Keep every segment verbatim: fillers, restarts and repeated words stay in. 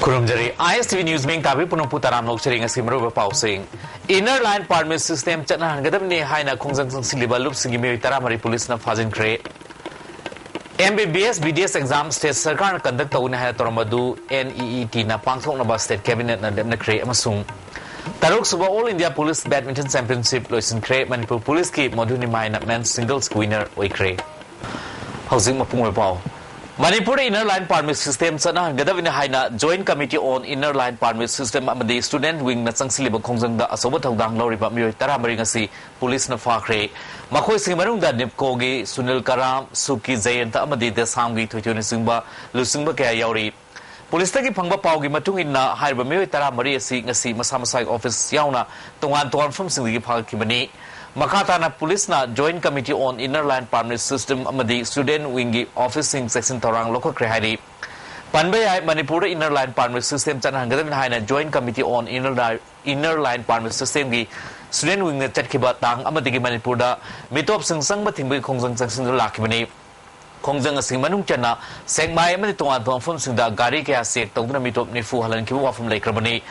ꯈꯨꯔꯨꯝꯖꯔꯤ꯫ ISTV News ꯃꯤꯡ ꯇꯥꯕꯤ ꯄꯨꯝꯅꯃꯛꯄꯨ ꯇꯔꯥꯝꯅ ꯑꯣꯛꯆꯔꯤ꯫ ꯉꯁꯤ ꯃꯔꯨꯑꯣꯏꯕ ꯄꯥꯎꯁꯤꯡ꯫ Inner Line Permit System ꯆꯠꯅꯍꯟꯒꯗꯕꯅꯤ ꯍꯥꯏꯅ ꯈꯣꯡꯖꯪ ꯆꯪꯁꯤꯜꯂꯤꯕ ꯂꯨꯞꯁꯤꯡꯒꯤ ꯃꯤꯑꯣꯏ ꯇꯔꯥꯃꯔꯤ ꯄꯨꯂꯤꯁꯅ ꯐꯥꯖꯤꯟꯈ꯭ꯔꯦ꯫ MBBS BDS exam state ꯁꯔꯀꯥꯔꯅ conduct ꯇꯧꯒꯅꯤ ꯍꯥꯏꯅ ꯇꯧꯔꯝꯕꯗꯨ NEETꯅ ꯄꯥꯡꯊꯣꯛꯅꯕ state cabinetꯅ ꯂꯦꯞꯅꯈ꯭ꯔꯦ꯫ ꯑꯃꯁꯨꯡ ꯇꯔꯨꯛꯁꯨꯕ All India Police Badminton Championship ꯂꯣꯏꯁꯤꯟꯈ꯭ꯔꯦ꯫ ꯃꯅꯤꯄꯨꯔ ꯄꯨꯂꯤꯁꯀꯤ ꯃꯣꯙꯨꯅꯤꯃꯥꯏꯅ men's singles winner ꯑꯣꯏꯈ꯭ꯔꯦ꯫ ꯍꯧꯖꯤꯛ ꯃꯄꯨꯡ ꯑꯣꯏꯕ ꯄꯥꯎ꯫ ꯃꯅꯤꯄꯨꯔꯗ Inner Line Permit System ꯆꯠꯅꯍꯟꯒꯗꯕꯅꯤ ꯍꯥꯏꯅ Joint Committee on Inner Line Permit System ꯑꯃꯗꯤ Student Wingꯅ ꯆꯪꯁꯤꯜꯂꯤꯕ ꯈꯣꯡꯖꯪꯗ ꯑꯆꯧꯕ ꯊꯧꯗꯥꯡ ꯂꯧꯔꯤꯕ ꯃꯤꯑꯣꯏ ꯇꯔꯥꯃꯔꯤ ꯉꯁꯤ ꯄꯨꯂꯤꯁꯅ ꯐꯥꯈ꯭ꯔꯦ꯫ ꯃꯈꯣꯏꯁꯤꯡꯒꯤ ꯃꯅꯨꯡꯗ NIPCOꯒꯤ ꯁꯨꯅꯤꯜ ꯀꯔꯥꯝ, ꯁꯨꯀꯤ ꯖꯌꯟꯇ ꯑꯃꯗꯤ ꯗꯦꯁꯥꯝꯒꯤ ꯊꯣꯏꯊꯣꯏꯅꯆꯤꯡꯕ ꯂꯨꯆꯤꯡꯕ ꯀꯌꯥ ꯌꯥꯎꯔꯤ꯫ ꯄꯨꯂꯤꯁꯇꯒꯤ ꯐꯪꯕ ꯄꯥꯎꯒꯤ ꯃꯇꯨꯡ ꯏꯟꯅ, ꯍꯥꯏꯔꯤꯕ ꯃꯤꯑꯣꯏ ꯇꯔꯥꯃꯔꯤ ꯑꯁꯤ ꯉꯁꯤ ꯃꯁꯥ ꯃꯁꯥꯒꯤ office ꯌꯥꯎꯅ ꯇꯣꯉꯥꯟ ꯇꯣꯉꯥꯟꯕ ꯃꯐꯝꯁꯤꯡꯗꯒꯤ ꯐꯥꯒꯠꯈꯤꯕꯅꯤ꯫ ꯃꯈꯥ ꯇꯥꯅ ꯄꯨꯂꯤꯁꯅ Joint Committee on Inner Line Permit System ꯑꯃꯗꯤ Student Wingꯒꯤ officeꯁꯤꯡ ꯆꯦꯛꯁꯤꯟ ꯊꯧꯔꯥꯡ ꯂꯧꯈꯠꯈ꯭ꯔꯦ ꯍꯥꯏꯔꯤ꯫ ꯄꯟꯕ ꯌꯥꯏ, ꯃꯅꯤꯄꯨꯔꯗ Inner Line Permit System ꯆꯠꯅꯍꯟꯒꯗꯕꯅꯤ ꯍꯥꯏꯅ Joint Committee on Inner Li-, Inner Line Permit Systemꯒꯤ Student Wingꯅ ꯆꯠꯈꯤꯕ ꯇꯥꯡ ꯑꯃꯗꯒꯤ ꯃꯅꯤꯄꯨꯔꯗ ꯃꯤꯇꯣꯞꯁꯤꯡ ꯆꯪꯕ ꯊꯤꯡꯕꯒꯤ ꯈꯣꯡꯖꯪ ꯆꯪꯁꯤꯟꯗꯨꯅ ꯂꯥꯛꯈꯤꯕꯅꯤ꯫ ꯈꯣꯡꯖꯪ ꯑꯁꯤꯒꯤ ꯃꯅꯨꯡ ꯆꯟꯅ ꯁꯦꯛꯃꯥꯏ ꯑꯃꯗꯤ ꯇꯣꯉꯥꯟ ꯇꯣꯉꯥꯟꯕ ꯃꯐꯝꯁꯤꯡꯗ ꯒꯥꯔꯤ ꯀꯌꯥ check ꯇꯧꯗꯨꯅ ꯃꯤꯇꯣꯞ ꯅꯤꯐꯨ ꯍꯜꯍꯟꯈꯤꯕ ꯋꯥꯐꯝ ꯂꯩꯈ꯭ꯔꯕꯅꯤ꯫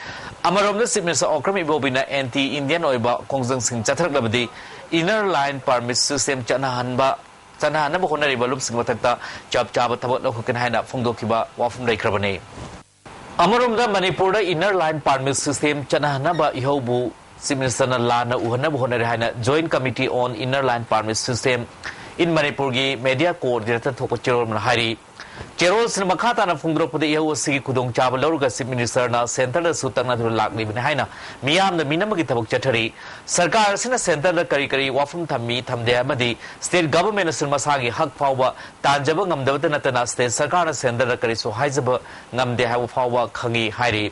ꯑꯃꯔꯣꯝꯗ Chief Minister Okram Ibobiꯅ anti Indian ꯑꯣꯏꯕ ꯈꯣꯡꯖꯪꯁꯤꯡ ꯆꯠꯊꯔꯛꯂꯕꯗꯤ Inner Line Permit System ꯆꯠꯅꯍꯟꯕ, ꯆꯠꯅꯍꯟꯅꯕ ꯍꯣꯠꯅꯔꯤꯕ ꯂꯨꯞꯁꯤꯡꯒꯤ ꯃꯊꯛꯇ ꯆꯞ ꯆꯥꯕ ꯊꯕꯛ ꯂꯧꯈꯠꯀꯅꯤ ꯍꯥꯏꯅ ꯐꯣꯡꯗꯣꯛꯈꯤꯕ ꯋꯥꯐꯝ ꯂꯩꯈ꯭ꯔꯕꯅꯤ꯫ ꯑꯃꯔꯣꯝꯗ ꯃꯅꯤꯄꯨꯔꯗ Inner Line Permit System ꯆꯠꯅꯍꯟꯅꯕ ꯏꯍꯧꯕꯨ Chief Ministerꯅ ꯂꯥꯟꯅ ꯎꯍꯟꯅꯕ ꯍꯣꯠꯅꯔꯤ ꯍꯥꯏꯅ Joint Committee on Inner Line Permit System in Manipurꯒꯤ media coordinator ꯊꯣꯛꯄ ꯆꯦꯔꯣꯜ ꯑꯃꯅ ꯍꯥꯏꯔꯤ꯫ ꯆꯦꯔꯣꯜꯁꯤꯅ ꯃꯈꯥ ꯇꯥꯅ ꯐꯣꯡꯗꯣꯔꯛꯄꯗ, ꯏꯍꯧ ꯑꯁꯤꯒꯤ ꯈꯨꯗꯣꯡꯆꯥꯕ ꯂꯧꯔꯒ Chief Ministerꯅ centreꯗꯁꯨ ꯇꯛꯅꯗꯨꯅ ꯂꯥꯛꯂꯤꯕꯅꯤ ꯍꯥꯏꯅ ꯃꯤꯌꯥꯝꯅ ꯃꯤꯅꯝꯕꯒꯤ ꯊꯕꯛ ꯆꯠꯊꯔꯤ꯫ ꯁꯔꯀꯥꯔ ꯑꯁꯤꯅ centreꯗ ꯀꯔꯤ ꯀꯔꯤ ꯋꯥꯐꯝ ꯊꯝꯃꯤ ꯊꯝꯗꯦ ꯑꯃꯗꯤ state governmentꯅꯁꯨ ꯃꯁꯥꯒꯤ ꯍꯛ ꯐꯥꯎꯕ ꯇꯥꯟꯖꯕ ꯉꯝꯗꯕꯇ ꯅꯠꯇꯅ state ꯁꯔꯀꯥꯔꯅ centreꯗ ꯀꯔꯤꯁꯨ ꯍꯥꯏꯖꯕ ꯉꯝꯗꯦ ꯍꯥꯏꯕ ꯐꯥꯎꯕ ꯈꯪꯏ ꯍꯥꯏꯔꯤ꯫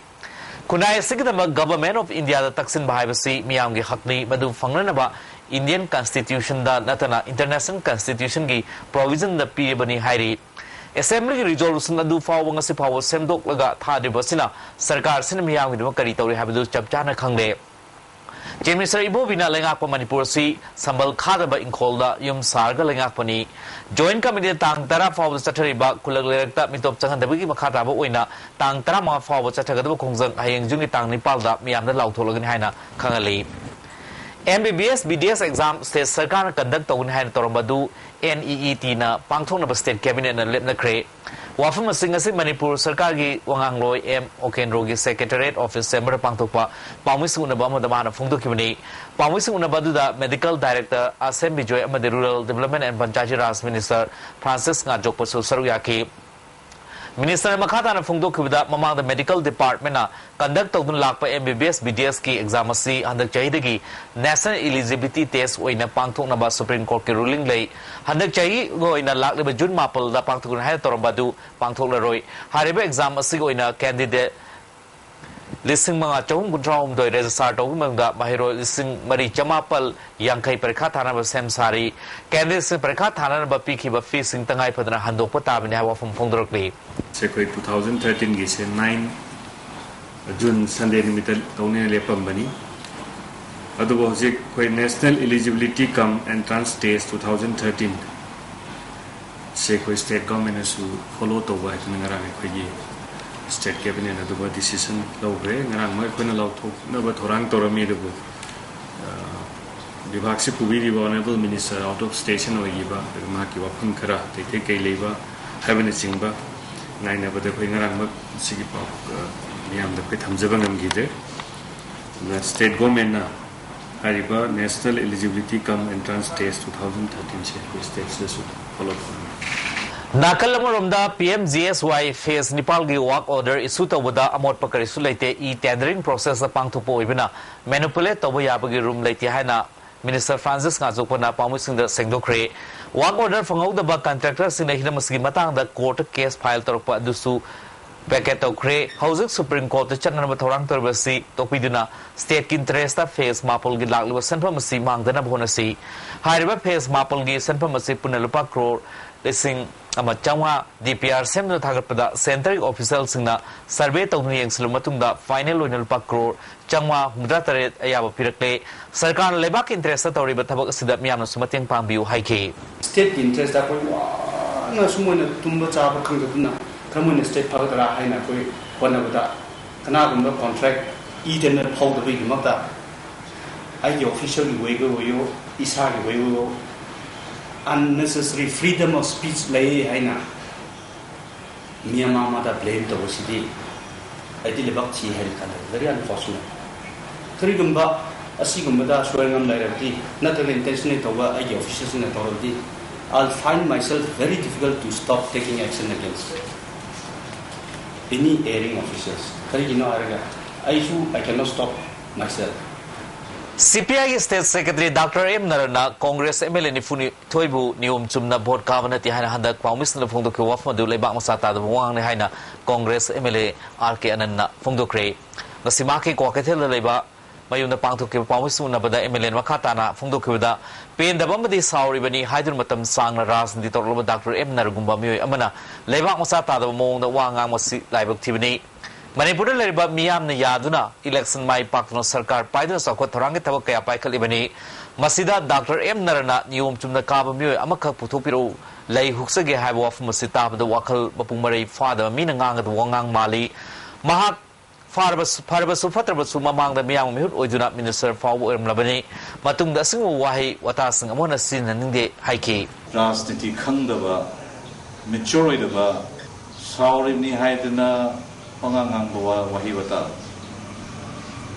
ꯈꯨꯟꯅꯥꯏ ꯑꯁꯤꯒꯤꯗꯃꯛ Government of Indiaꯗ ꯇꯛꯁꯤꯟꯕ ꯍꯥꯏꯕꯁꯤ ꯃꯤꯌꯥꯝꯒꯤ ꯍꯛꯅꯤ꯫ ꯃꯗꯨ ꯐꯪꯅꯅꯕ Indian Constitutionꯗ ꯅꯠꯇꯅ International Constitutionꯒꯤ provisionꯗ ꯄꯤꯔꯤꯕꯅꯤ ꯍꯥꯏꯔꯤ꯫ Assemblyꯒꯤ resolution ꯑꯗꯨ ꯐꯥꯎꯕ ꯉꯁꯤ ꯐꯥꯎꯕ ꯁꯦꯝꯗꯣꯛꯂꯒ ꯊꯥꯗ꯭ꯔꯤꯕ ꯑꯁꯤꯅ ꯁꯔꯀꯥꯔ ꯑꯁꯤꯅ ꯃꯤꯌꯥꯝꯒꯤꯗꯃꯛ ꯀꯔꯤ ꯇꯧꯔꯤ ꯍꯥꯏꯕꯗꯨ ꯆꯞ ꯆꯥꯅ ꯈꯪꯂꯦ꯫ Chief Minister ꯏꯕꯣꯕꯤꯅ ꯂꯩꯉꯥꯛꯄ ꯃꯅꯤꯄꯨꯔ ꯑꯁꯤ ꯁꯝꯕꯜ ꯈꯥꯗꯕ ꯏꯪꯈꯣꯜꯗ ꯌꯨꯝ ꯁꯥꯔꯒ ꯂꯩꯉꯥꯛꯄꯅꯤ꯫ Joint Committeeꯅ ꯇꯥꯡ ꯇꯔꯥ ꯐꯥꯎꯕꯗ ꯆꯠꯊꯔꯤꯕ ꯈꯨꯜꯂꯛ ꯂꯩꯔꯛꯇ ꯃꯤꯇꯣꯞ ꯆꯪꯍꯟꯗꯕꯒꯤ ꯃꯈꯥ ꯇꯥꯕ ꯑꯣꯏꯅ ꯇꯥꯡ ꯇꯔꯥꯃꯉꯥ ꯐꯥꯎꯕ ꯆꯠꯊꯒꯗꯕ ꯈꯣꯡꯖꯪ ꯍꯌꯦꯡ ꯖꯨꯟꯒꯤ ꯇꯥꯡ ꯅꯤꯄꯥꯜꯗ ꯃꯤꯌꯥꯝꯗ ꯂꯥꯎꯊꯣꯛꯂꯒꯅꯤ ꯍꯥꯏꯅ ꯈꯪꯍꯜꯂꯤ꯫ M B B S B D S exam state ꯁꯔꯀꯥꯔꯅ conduct ꯇꯧꯒꯅꯤ ꯍꯥꯏꯅ ꯇꯧꯔꯝꯕ ꯑꯗꯨ N E E Tꯅ ꯄꯥꯡꯊꯣꯛꯅꯕ state cabinetꯅ ꯂꯦꯞꯅꯈ꯭ꯔꯦ꯫ ꯋꯥꯐꯝ ꯑꯁꯤ ꯉꯁꯤ ꯃꯅꯤꯄꯨꯔ ꯁꯔꯀꯥꯔꯒꯤ ꯋꯥꯉꯥꯡꯂꯣꯏ ꯑꯦꯝ ꯑꯣꯀꯦꯟꯗ꯭ꯔꯣꯒꯤ Secretariat Office Chamberꯗ ꯄꯥꯡꯊꯣꯛꯄ ꯄꯥꯎꯃꯤꯁꯤꯡ ꯎꯅꯕ ꯑꯃꯗ ꯃꯍꯥꯛꯅ ꯐꯣꯡꯗꯣꯛꯈꯤꯕꯅꯤ꯫ ꯄꯥꯎꯃꯤꯁꯤꯡ ꯎꯅꯕ ꯑꯗꯨꯗ Medical Director ꯑꯁꯦꯝ ꯕꯤꯖꯣꯏ ꯑꯃꯗꯤ Rural Development and Panchayati Raj Minister Francis ꯉꯥꯖꯣꯛꯄꯁꯨ ꯁꯔꯨꯛ ꯌꯥꯈꯤ꯫ Ministerꯅ ꯃꯈꯥ ꯇꯥꯅ ꯐꯣꯡꯗꯣꯛꯈꯤꯕꯗ, ꯃꯃꯥꯡꯗ Medical Departmentꯅ conduct ꯇꯧꯗꯨꯅ ꯂꯥꯛꯄ M B B S B D Sꯀꯤ exam ꯑꯁꯤ ꯍꯟꯗꯛ ꯆꯍꯤꯗꯒꯤ National Eligibility Test ꯑꯣꯏꯅ ꯄꯥꯡꯊꯣꯛꯅꯕ Supreme Courtꯀꯤ ruling ꯂꯩ꯫ ꯍꯟꯗꯛ ꯆꯍꯤꯒꯤ ꯑꯣꯏꯅ ꯂꯥꯛꯂꯤꯕ ꯖꯨꯟ ꯃꯥꯄꯜꯗ ꯄꯥꯡꯊꯣꯛꯀꯅꯤ ꯍꯥꯏꯅ ꯇꯧꯔꯝꯕ ꯑꯗꯨ ꯄꯥꯡꯊꯣꯛꯂꯔꯣꯏ꯫ ꯍꯥꯏꯔꯤꯕ exam ꯑꯁꯤꯒꯤ ꯑꯣꯏꯅ candidate ꯂꯤꯁꯤꯡ ꯃꯉꯥ ꯆꯍꯨꯝ ꯀꯨꯟꯊ꯭ꯔꯥ ꯍꯨꯝꯗꯣꯏ register ꯇꯧꯕꯒꯤ ꯃꯅꯨꯡꯗ ꯃꯍꯩꯔꯣꯏ ꯂꯤꯁꯤꯡ ꯃꯔꯤ ꯆꯃꯥꯄꯜ ꯌꯥꯡꯈꯩ ꯄꯔꯤꯈꯥ ꯊꯥꯅꯕ ꯁꯦꯝ ꯁꯥꯔꯤ꯫ Candidateꯁꯤꯡ ꯄꯔꯤꯈꯥ ꯊꯥꯅꯅꯕ ꯄꯤꯈꯤꯕ feeꯁꯤꯡ ꯇꯉꯥꯏ ꯐꯗꯅ ꯍꯟꯗꯣꯛꯄ ꯇꯥꯕꯅꯤ ꯍꯥꯏꯕ ꯋꯥꯐꯝ ꯐꯣꯡꯗꯣꯔꯛꯂꯤ꯫ ꯁꯦ ꯑꯩꯈꯣꯏ two thousand thirteenꯒꯤꯁꯦ nine June Sunday ꯅꯨꯃꯤꯠꯇ ꯇꯧꯅꯦꯅ ꯂꯦꯞꯄꯝꯕꯅꯤ꯫ ꯑꯗꯨꯕꯨ ꯍꯧꯖꯤꯛ ꯑꯩꯈꯣꯏ National Eligibility cum Entrance Test two thousand thirteen ꯁꯦ ꯑꯩꯈꯣꯏ state governmentꯅꯁꯨ follow ꯇꯧꯕ ꯍꯥꯏꯗꯅ ꯉꯔꯥꯡ ꯑꯩꯈꯣꯏꯒꯤ state cabinet ꯑꯗꯨꯒ decision ꯂꯧꯈ꯭ꯔꯦ꯫ ꯉꯔꯥꯡꯃꯛ ꯑꯩꯈꯣꯏꯅ ꯂꯥꯎꯊꯣꯛꯅꯕ ꯊꯧꯔꯥꯡ ꯇꯧꯔꯝꯃꯤ, ꯑꯗꯨꯕꯨ, ꯑ, ꯂꯩꯕꯥꯛꯁꯤ ꯄꯨꯕꯤꯔꯤꯕ Honourable Minister out of station ꯑꯣꯏꯈꯤꯕ, ꯑꯗꯨꯒ ꯃꯍꯥꯛꯀꯤ ꯋꯥꯐꯝ ꯈꯔ ꯑꯇꯩ ꯑꯇꯩ ꯀꯩ ꯂꯩꯕ ꯍꯥꯏꯕꯅꯆꯤꯡꯕ ꯉꯥꯏꯅꯕꯗ ꯑꯩꯈꯣꯏ ꯉꯔꯥꯡꯃꯛ ꯁꯤꯒꯤ ꯄꯥꯎ, ꯑ, ꯃꯤꯌꯥꯝꯗ ꯑꯩꯈꯣꯏ ꯊꯝꯖꯕ ꯉꯝꯈꯤꯗ꯭ꯔꯦ꯫ ꯑꯗꯨꯅ state governmentꯅ ꯍꯥꯏꯔꯤꯕ National Eligibility cum Entrance Test two thousand thirteen ꯁꯦ ꯑꯩꯈꯣꯏ stateꯁꯤꯗꯁꯨ follow ꯇꯧꯅꯤ꯫ ꯅꯥꯀꯜ ꯑꯃꯔꯣꯝꯗ P M G S Y phase ꯅꯤꯄꯥꯜꯒꯤ work order issue ꯇꯧꯕꯗ ꯑꯃꯣꯠꯄ ꯀꯔꯤꯁꯨ ꯂꯩꯇꯦ꯫ E-tendering processꯇ ꯄꯥꯡꯊꯣꯛꯄ ꯑꯣꯏꯕꯅ manipulate ꯇꯧꯕ ꯌꯥꯕꯒꯤ room ꯂꯩꯇꯦ ꯍꯥꯏꯅ Minister Francis ꯉꯥꯖꯣꯛꯄꯅ ꯄꯥꯎꯃꯤꯁꯤꯡꯗ ꯁꯦꯡꯗꯣꯛꯈ꯭ꯔꯦ꯫ Work order ꯐꯪꯍꯧꯗꯕ contractorꯁꯤꯡꯅ ꯍꯤꯔꯝ ꯑꯁꯤꯒꯤ ꯃꯇꯥꯡꯗ courtꯇ case file ꯇꯧꯔꯛꯄ ꯑꯗꯨꯁꯨ vacate ꯇꯧꯈ꯭ꯔꯦ꯫ ꯍꯧꯖꯤꯛ Supreme Courtꯇ ꯆꯠꯅꯅꯕ ꯊꯧꯔꯥꯡ ꯇꯧꯔꯤꯕ ꯑꯁꯤ ꯇꯣꯛꯄꯤꯗꯨꯅ stateꯀꯤ interestꯇ phase ꯃꯥꯄꯜꯒꯤ ꯂꯥꯛꯂꯤꯕ ꯁꯦꯟꯐꯝ ꯑꯁꯤ ꯃꯥꯡꯗꯅꯕ ꯍꯣꯠꯅꯁꯤ꯫ ꯍꯥꯏꯔꯤꯕ phase ꯃꯥꯄꯜꯒꯤ ꯁꯦꯟꯐꯝ ꯑꯁꯤ ꯄꯨꯟꯅ ꯂꯨꯄꯥ crore ꯂꯤꯁꯤꯡ ꯑꯃ ꯆꯥꯝꯃꯉꯥ ꯗꯤ ꯄꯤ ꯑꯥꯔ ꯁꯦꯝꯗꯨꯅ ꯊꯥꯒꯠꯄꯗ ꯁꯦꯟꯇꯔꯒꯤ ꯑꯣꯐꯤꯁꯤꯌꯦꯜꯁꯤꯡꯅ ꯁꯔꯚꯦ ꯇꯧꯗꯨꯅ ꯌꯦꯡꯁꯤꯜꯂꯕ ꯃꯇꯨꯡꯗ ꯐꯥꯏꯅꯦꯜ ꯑꯣꯏꯅ ꯂꯨꯄꯥ ꯀ꯭ꯔꯣꯔ ꯆꯥꯝꯃꯉꯥ ꯍꯨꯝꯐꯨꯇꯔꯥ ꯇꯔꯦꯠ ꯑꯌꯥꯕ ꯄꯤꯔꯛꯂꯦ꯫ ꯁꯔꯀꯥꯔꯅ ꯂꯩꯕꯥꯛꯀꯤ ꯏꯟꯇꯔꯦꯁꯇ ꯇꯧꯔꯤꯕ ꯊꯕꯛ ꯑꯁꯤꯗ ꯃꯤꯌꯥꯝꯅꯁꯨ ꯃꯇꯦꯡ ꯄꯥꯡꯕꯤꯌꯨ ꯍꯥꯏꯈꯤ꯫ ꯁ꯭ꯇꯦꯠꯀꯤ ꯏꯟꯇꯔꯦꯁꯇ ꯑꯩꯈꯣꯏ ꯋꯥꯅ ꯁꯨꯝ ꯑꯣꯏꯅ ꯇꯨꯝꯕ ꯆꯥꯕ ꯈꯪꯗꯗꯨꯅ ꯀꯔꯝ ꯑꯣꯏꯅ ꯁ꯭ꯇꯦꯠ ꯐꯒꯗ꯭ꯔꯥ ꯍꯥꯏꯅ ꯑꯩꯈꯣꯏ ꯍꯣꯠꯅꯕꯗ ꯀꯅꯥꯒꯨꯝꯕ ꯀꯣꯟꯇ꯭ꯔꯦꯛ ꯏꯗꯅ ꯐꯥꯎꯗꯕꯒꯤꯗꯃꯛꯇ ꯑꯩꯒꯤ ꯑꯣꯐꯤꯁꯤꯌꯦꯜꯒꯤ ꯋꯦꯒ ꯑꯣꯏꯌꯣ, ꯏꯁꯥꯒꯤ ꯋꯦꯒ ꯑꯣꯏꯌꯣ, unnecessary freedom of speech ꯂꯩ ꯍꯥꯏꯅ ꯃꯤ ꯑꯃ ꯑꯃꯗ ꯕ꯭ꯂꯦꯝ ꯇꯧꯕꯁꯤꯗꯤ ꯑꯩꯗꯤ ꯂꯩꯕꯥꯛ ꯊꯤ ꯍꯥꯏꯅ ꯈꯜꯂꯦ꯫ Very unfortunate. ꯀꯔꯤꯒꯨꯝꯕ ꯑꯁꯤꯒꯨꯝꯕꯗ ꯁꯣꯏꯉꯝ ꯂꯩꯔꯕꯗꯤ ꯅꯠꯇ꯭ꯔꯒ ꯏꯟꯇꯦꯟꯁꯅꯦꯜ ꯇꯧꯕ ꯑꯩꯒꯤ ꯑꯣꯐꯤꯁꯤꯌꯦꯜꯁꯤꯡꯅ ꯇꯧꯔꯕꯗꯤ, I'll find myself very difficult to stop taking action against any erring officials. ꯀꯔꯤꯒꯤꯅꯣ ꯍꯥꯏꯔꯒ ꯑꯩꯁꯨ I cannot stop myself. C P ꯑꯥꯏꯒꯤ ꯁ꯭ꯇꯦꯠ ꯁꯦꯀ꯭ꯔꯦꯇꯔꯤ ꯗꯥꯛꯇꯔ ꯑꯦꯝ ꯅꯔꯅ ꯀꯣꯡꯒ꯭ꯔꯦꯁ ꯑꯦꯝ ꯑꯦꯜ ꯑꯦ ꯅꯤꯐꯨꯅꯤꯊꯣꯏꯕꯨ ꯅꯤꯌꯣꯝ ꯆꯨꯝꯅ ꯚꯣꯠ ꯀꯥꯕ ꯅꯠꯇꯦ ꯍꯥꯏꯅ ꯍꯟꯗꯛ ꯄꯥꯎꯃꯤꯁꯤꯡꯗ ꯐꯣꯡꯗꯣꯛꯈꯤꯕ ꯋꯥꯐꯝ ꯑꯗꯨ ꯂꯩꯕꯥꯛ ꯃꯆꯥ ꯇꯥꯗꯕ ꯋꯥꯉꯥꯡꯅꯤ ꯍꯥꯏꯅ Congress M L A R K ꯑꯅꯟꯅ ꯐꯣꯡꯗꯣꯛꯈ꯭ꯔꯦ꯫ ꯉꯁꯤ ꯃꯍꯥꯛꯀꯤ ꯀ꯭ꯋꯥꯀꯩꯊꯦꯜꯗ ꯂꯩꯕ ꯃꯌꯨꯝꯗ ꯄꯥꯡꯊꯣꯛꯈꯤꯕ ꯄꯥꯎꯃꯤꯁꯤꯡ ꯎꯅꯕꯗ ꯑꯦꯝ ꯑꯦꯜ ꯑꯦꯅ ꯃꯈꯥ ꯇꯥꯅ ꯐꯣꯡꯗꯣꯛꯈꯤꯕꯗ, ꯄꯦꯟꯗꯕ ꯑꯃꯗꯤ ꯁꯥꯎꯔꯤꯕꯅꯤ ꯍꯥꯏꯗꯨꯅ ꯃꯇꯝ ꯁꯥꯡꯅ ꯔꯥꯖꯅꯤꯇꯤ ꯇꯧꯔꯛꯂꯕ ꯗꯥꯛꯇꯔ ꯑꯦꯝ ꯅꯔꯒꯨꯝꯕ ꯃꯤꯑꯣꯏ ꯑꯃꯅ ꯂꯩꯕꯥꯛ ꯃꯆꯥ ꯇꯥꯗꯕ ꯃꯑꯣꯡꯗ ꯋꯥ ꯉꯥꯡꯕ ꯑꯁꯤ ꯂꯥꯏꯕꯛ ꯊꯤꯕꯅꯤ꯫ ꯃꯅꯤꯄꯨꯔꯗ ꯂꯩꯔꯤꯕ ꯃꯤꯌꯥꯝꯅ ꯌꯥꯗꯨꯅ ꯏꯂꯦꯛꯁꯟ ꯃꯥꯏ ꯄꯥꯛꯇꯨꯅ ꯁꯔꯀꯥꯔ ꯄꯥꯏꯗꯨꯅ ꯆꯥꯎꯈꯠ ꯊꯧꯔꯥꯡꯒꯤ ꯊꯕꯛ ꯀꯌꯥ ꯄꯥꯏꯈꯠꯂꯤꯕꯅꯤ꯫ ꯃꯁꯤꯗ ꯗꯥꯛꯇꯔ ꯑꯦꯝ ꯅꯔꯅ ꯅꯤꯌꯣꯝ ꯆꯨꯝꯅ ꯀꯥꯕ ꯃꯤꯑꯣꯏ ꯑꯃꯈꯛ ꯄꯨꯊꯣꯛꯄꯤꯔꯛꯎ, ꯂꯩ ꯍꯨꯛꯆꯒꯦ ꯍꯥꯏꯕ ꯋꯥꯐꯝ ꯑꯁꯤ ꯇꯥꯕꯗ ꯋꯥꯈꯜ ꯃꯄꯨꯡ ꯃꯔꯩ ꯐꯥꯗꯕ ꯃꯤꯅ ꯉꯥꯡꯒꯗꯕ ꯋꯥꯉꯥꯡ ꯃꯥꯜꯂꯤ꯫ ꯃꯍꯥꯛ ꯐꯔꯕꯁꯨ, ꯐꯔꯕꯁꯨ ꯐꯠꯇ꯭ꯔꯕꯁꯨ ꯃꯃꯥꯡꯗ ꯃꯤꯌꯥꯝꯒꯤ ꯃꯤꯍꯨꯠ ꯑꯣꯏꯗꯨꯅ ꯃꯤꯅꯤꯁꯇꯔ ꯐꯥꯎꯕ ꯑꯣꯏꯔꯝꯂꯕꯅꯤ꯫ ꯃꯇꯨꯡꯗ ꯑꯁꯤꯒꯨꯝꯕ ꯋꯥꯍꯩ ꯋꯥꯇꯥꯁꯤꯡ ꯑꯃꯨꯛ ꯍꯟꯅ ꯁꯤꯖꯤꯟꯅꯅꯤꯡꯗꯦ ꯍꯥꯏꯈꯤ꯫ ꯔꯥꯖꯅꯤꯇꯤ ꯈꯪꯗꯕ, ꯃꯦꯆꯣꯔ ꯑꯣꯏꯗꯕ, ꯁꯥꯎꯔꯤꯕꯅꯤ ꯍꯥꯏꯗꯅ ꯄꯉꯥꯡ ꯉꯥꯡꯕ ꯋꯥ-, ꯋꯥꯍꯩ ꯋꯥꯇꯥ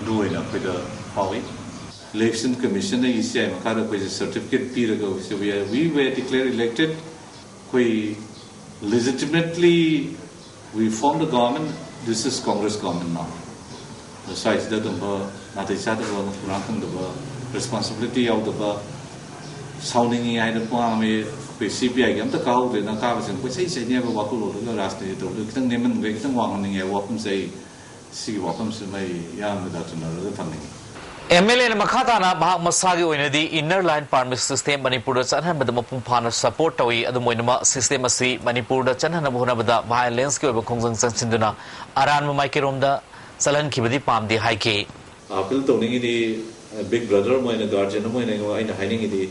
ꯃꯔꯨ ꯑꯣꯏꯅ ꯑꯩꯈꯣꯏꯗ ꯐꯥꯎꯏ꯫ ꯏꯂꯦꯛꯁꯟ ꯀꯃꯤꯁꯟꯅ ꯏ ꯁꯤ ꯑꯥꯏ ꯃꯈꯥꯗ ꯑꯩꯈꯣꯏꯁꯦ ꯁꯔꯇꯤꯐꯤꯀꯦꯠ ꯄꯤꯔꯒ ꯑꯩꯈꯣꯏꯁꯦ we are, we were declared elected. ꯑꯩꯈꯣꯏ legitimately we form the government, this is Congress government now. ꯑꯗꯣ ꯁ꯭ꯋꯥꯏꯁꯤꯗ ꯑꯗꯨꯝꯕ ꯅꯥꯇꯩ ꯆꯥꯗꯕ, ꯃꯐꯝ ꯃꯔꯥꯡ ꯈꯪꯗꯕ, ꯔꯦꯁꯄꯣꯟꯁꯤꯕꯤꯂꯤꯇꯤ ꯌꯥꯎꯗꯕ, ꯁꯥꯎꯅꯤꯡꯉꯤ ꯍꯥꯏꯅ ꯄꯨꯡꯉꯥꯡ ꯑꯃ ꯑꯩꯈꯣꯏ ꯁꯤ ꯄꯤ ꯑꯥꯏꯒꯤ ꯑꯝꯇ ꯀꯥꯍꯧꯗ꯭ꯔꯦ, ꯅꯪ ꯀꯥꯕꯁꯤꯡ ꯀꯣꯏꯆꯩ ꯆꯩꯅꯤ ꯍꯥꯏꯕ ꯋꯥꯈꯜꯂꯣꯟꯗꯨꯒ ꯔꯥꯖꯅꯤꯇꯤ ꯇꯧꯕꯗ ꯈꯤꯇꯪ ꯅꯦꯝꯍꯟꯈ꯭ꯔꯦ, ꯈꯤꯇꯪ ꯋꯥꯡꯍꯟꯅꯤꯡꯉꯦ ꯍꯥꯏꯕ ꯋꯥꯐꯝꯁꯦ ꯑꯩ ꯁꯤꯒꯤ ꯋꯥꯐꯝꯁꯤꯃ ꯑꯩ ꯏꯌꯥꯝꯕꯗ ꯆꯨꯝꯅꯔꯒ ꯊꯝꯅꯤꯡꯉꯤ꯫ ꯑꯦꯝ ꯑꯦꯜ ꯑꯦꯅ ꯃꯈꯥ ꯇꯥꯅ ꯃꯍꯥꯛ ꯃꯁꯥꯒꯤ ꯑꯣꯏꯅꯗꯤ ꯏꯟꯅꯔ ꯂꯥꯏꯟ ꯄꯥꯔꯃꯤꯠ ꯁꯤꯁꯇꯦꯝ ꯃꯅꯤꯄꯨꯔꯗ ꯆꯠꯍꯟꯕꯗ ꯃꯄꯨꯡ ꯐꯥꯅ ꯁꯄꯣꯔꯠ ꯇꯧꯏ꯫ ꯑꯗꯨꯝ ꯑꯣꯏꯅꯃꯛ, ꯁꯤꯁꯇꯦꯝ ꯑꯁꯤ ꯃꯅꯤꯄꯨꯔꯗ ꯆꯠꯍꯟꯅꯕ ꯍꯣꯠꯅꯕꯗ ꯚꯥꯏꯑꯣꯂꯦꯟꯁꯀꯤ ꯑꯣꯏꯕ ꯈꯣꯡꯖꯪ ꯆꯪꯁꯤꯟꯗꯨꯅ ꯑꯔꯥꯟꯕ ꯃꯥꯏꯀꯩꯔꯣꯝꯗ ꯆꯠꯍꯟꯈꯤꯕꯗꯤ ꯄꯥꯝꯗꯦ ꯍꯥꯏꯈꯤ꯫ ꯑꯄꯤꯜ ꯇꯧꯅꯤꯡꯉꯤꯗꯤ, ꯕꯤꯛ ꯕ꯭ꯔꯗꯔ ꯑꯃ ꯑꯣꯏꯅ, ꯒꯥꯔꯖꯤꯌꯟ ꯑꯃ ꯑꯣꯏꯅ ꯑꯩꯅ ꯍꯥꯏꯅꯤꯡꯉꯤꯗꯤ,